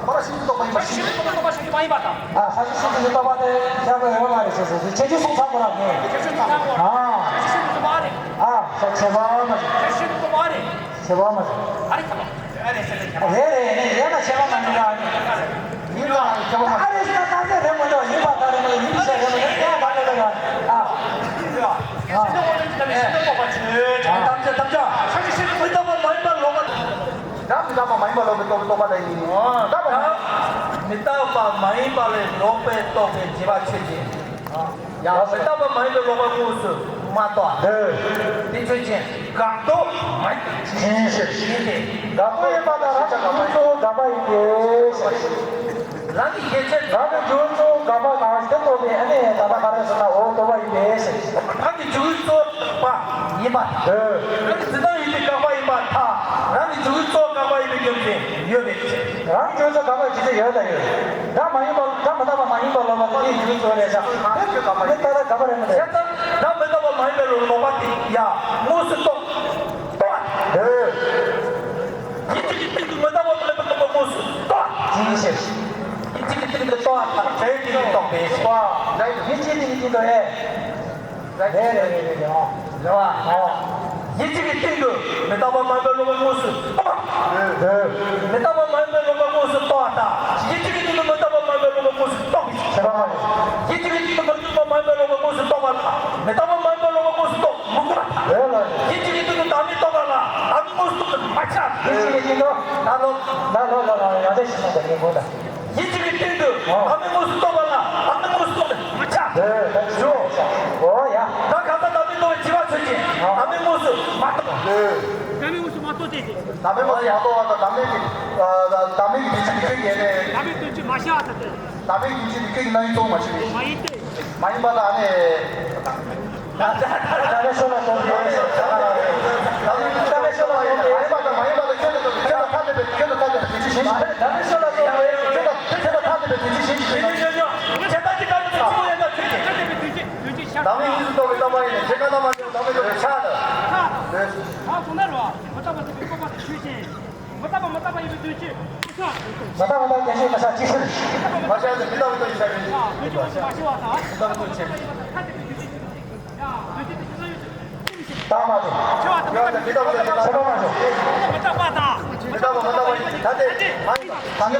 ཁོ་ར་ཤེས་སུ་རྟོགས་པ་ཡིན་པ། ཤེས་སུ་རྟོགས་པའི་རྟོག་པ་ཤེས་སུ་མ་ཡིན་པ་དང་། ཨ། ཞབས་ཞུ་ཤེས་སུ་འདོད་པ་དེ་ཤེས་པ་ཡོད་མ་རེད། ཞེས་སོ་ཞེས་ཆེ་ཆུང་ཚང་པོ་ར་ངེས། ཆེ་ཆུང་ཚང་པོ། ཨ། ཤེས་སུ་འདོད་པ་རེད། ཨ། ཤེས་པ་མ་རེད། ཤེས་སུ་འདོད་པ་རེད། ཤེས་པ་མ་རེད། ཨ་རེད་ཁྱབ་པ། ཨ་རེད་ཟེར་ལེ་ཁྱབ་པ། རེད་རེད་རེད། ཡིན་ན་ཤེས་པ་མ་ཡིན་པ། ཡིན་ན་ཤེས་པ་མ་ཡིན། ཨ་རེད་ཟེར་ན་རྟགས་གསལ་རེད་མ་གཏོགས་ཡིན་པ་ལྟར་རེད་མ་གཏོགས་ཡིན་པ་ཟེར་རེད་མ་གཏོགས་ཡིན་པ་ལྟར་རེད་མ་གཏོགས། ཨ། ཡིན་པ། ཨ། ཤེས་པ་མ་ཡིན་པ་ལོག་པ། ཤེས་པ་མ་ཡིན་པ་ལོག་པ། ཤེས་པ་མ་ཡིན་པ་ལོག་པ། ཤེས་པ་མ་ཡིན་པ་ལོག་པ། ད་མི་རྟག་པ་མ་ཡིན་པ་ལོག་པའི་རྟོག་པའི་རྟོག་པ་དེ་ཡིན། ཨ། ད་མི་རྟག་པ་མ་ཡིན་པ་ལས་ལོག་པའི་རྟོག་པའི་རྗེས་དཔག་ཆོས་ཅན། ཡང་མི་རྟག་པ་མ་ཡིན་པའི་ལོག་པ་དངོས་སུ་མ་རྟོགས། འདོད། དེ་ཆོས་ཅན། དགག་རྟོག་མ་ཡིན། ཡིན་ཞེས། ཡིན་ཏེ། དགག་པ་ཡིན་པ་དང་རང་གི་རྒྱུ་གཙོ་བོ་དགག་པ་ཡིན་ཏེ། རང་གི་ཁྱད་ཆོས། རང་གི་རྒྱུ་གཙོ་བོ་དགག་པ་དང་དེ་རྟོགས་པའི་ཨ་ནི་ད་ལྟ་ག་རེ་ཟེར་ན་འོ་རྟོག་པ་ཡིན་ཏེ་ཞེས། རང་གི་རྒྱུ་གཙོ་བོ་དགག་པ་ཡིན་པ་དང་། འདོད། རང་གི་འཛིན་སྟངས་ཡིན་ཏེ་དགག་པ་ཡིན་པར་ཐལ། རང་གི་རྒྱུ་གཙོ་བོ་དགག་པ་ཡིན་པའི་རྒྱུ་མཚན་ཡོད་པའི་ཕྱིར། རང་རྒྱུ་ཚོ་དགག་པའི་རྒྱུ་མཚན་ཡོད་དང་ཡོད། རང་མ་ཡིན་པ། རང་མི་རྟག་པ་མ་ཡིན་པ་ལོག་པ་དེ་ཉིད་རྒྱུ་ཚོ་རེད་ཤག་དེ་ལྟར་དགག་པ་རེད་མི་འདུག་བྱས་ཙང་རང་མི་རྟག་པ་མ་ཡིན་པའི་ལོག་པ་དེ་ཡང་དངོས་སུ་རྟོགས། རྟོགས་པ། ཡིད་གཅིག་གི་སྟེང་དུ་མི་རྟག་པ་མ་ཡིན་པའི་ལོག་པ་དངོས་སུ་རྟོགས། ཡིད་གཅིག་གི་སྟེང་དུ་རྟོགས་པ་དང་བྲལ་ཏེ་རྟོགས་པའི་ཕྱིར། ཡིད་གཅིག་གི་སྟེང་དུ་རེད། རེད་རེད་རེད་རེད། ཨོ། རེད་བ། ཨོ། ཡིད་གཅིག་གི་སྟེང་དུ་མི་རྟག་པ་མ་ཡིན་པའི་ལོག་པ་དངོས་སུ་རྟོགས་པ། མི་རྟག་པ་མ་ཡིན་པའི་ལོག་པ་དངོས་སུ་རྟོགས་པ་དང་། ཡིད་གཅིག་གི་སྟེང་དུ་མི་རྟག་པ་མ་ཡིན་པའི་ལོག་པ་དངོས་སུ་རྟོགས་པའི་ཕྱིར། ཡིད་གཅིག་གི་སྟེང་དུ་མི་རྟག་པ་མ་ཡིན་པའི་ལོག་པ་དངོས་སུ་རྟོགས་པ་དང་། མི་རྟག་པ་མ་ཡིན་པའི་ལོག་པ་དངོས་སུ་རྟོགས་མི་དགོས་པ་དང་། ཡིད་གཅིག་གི་སྟེང་དུ་བདག་མེད་རྟོགས་པ་ལ་བདག་མེད་དངོས་སུ་རྟོགས་པ་མ་ཁྱབ། ཡིད་གཅིག་གི་སྟེང་དུ་ན་ལོ་ན་ལོ་ལོ་ལོ་ཡང་དེ་ཞིག་ན་དེ་ཉིད་དགོས་དང་། ཡིད་གཅིག་གི་སྟེང་དུ་ཨ། བདག་མེད་དངོས་སུ་རྟོགས་པ་ལ་བདག་མེད་དངོས་སུ་རྟོགས་པ་མ་ཁྱབ། འོ་ཡ། ད་གང་ཟག་བདག་མེད་རྟོགས་པའི་རྗེས་དཔག་ཆོས་ཅན། བདག་མེད་དངོས་སུ་མ་རྟོགས། བདག་མེད་དངོས་སུ་མ་རྟོགས་ཏེ། བདག་མེད་དངོས་སུ་མ་རྟོགས་པ་དང་བདག་མེད་ཀྱི་ཨ་བདག་མེད་ཀྱི་རྒྱུད་ཀྱི་རིགས་ཀྱི་ངེས་ནས། བདག་མེད་དོན་སྤྱི་མ་ཤེས་པ་དང་། བདག་མེད་ཀྱི་རྒྱུད་ཀྱི་རིགས་ཀྱི་རྣམ་དབྱེ་གཙོ་བོ་མ་ཤེས་པའི། མ་ཡིན་ཏེ། མ་ཡིན་པ་དང་ཨ་ནི། ད་ལྟ་ཤོ་ལ་སོང་ཡོད་ཟེར་ད་ལྟ་ཤོ་ལ་སོང་ཡོད། མ་ཡིན་པ་དང་མ་ཡིན་པ་དང་ཁྱོད་དང་ཁྱོད་དང་ཐ་དད་པའི་ཁྱོད་དང་ཐ་དད་པའི་དོན་སྤྱི་གཞན་ཞིག་ད་ལྟ་ཤོ་ལ་སོང་ཡོད། ཁྱོད་དང་ཁྱོད་དང་ཐ་དད་པའི་དོན་སྤྱི་གཞན་ཞིག་ཉོ་ཉོ་ཉོ། ཁྱད་པར་གྱི་དཀར་པོ་ཚོ་ཆུ་བོ་ཡན་ལ་ཚུད་ཀྱི། བདག་མེད་གཉིས་སུ་རྟོགས་པའི་རྟོག་པ་ཡིན་ནས་ཁྱེད་ཀ་རྣམ་པ་ཉིད་བདག་མེད་རྟོགས་པའི་ཆ་དང་། ཆ་དང་། ད་གསུངས་ན་རོ། མི་རྟག་པ་ཐེག་པའི་རྟོག་པ་དེ་ཆོས་ཅན། མི་རྟག་པ་མི་རྟག་པ་ཡིན་པའི་དོན་སྤྱི། མི་རྟག་པ་མི་རྟག་པ་ཡིན་པའི་དོན་སྤྱི། མ་ཤར་ཏེ་མི་རྟག་པའི་དོན་སྤྱི་ཤར་ཏེ། དོན་སྤྱི་མ་ཤེས་པ་དང་། མི་རྟག་པའི་དོན་སྤྱི། རྟག་པ་དེ། ཡང་ན་མི་རྟག་པའི་དོན་སྤྱི་དང་། མི་རྟག་པ་དང་། མི་རྟག་པ་མི་རྟག་པ་ཡིན་པའི་ཐ་དད་མ་ཡིན་པ།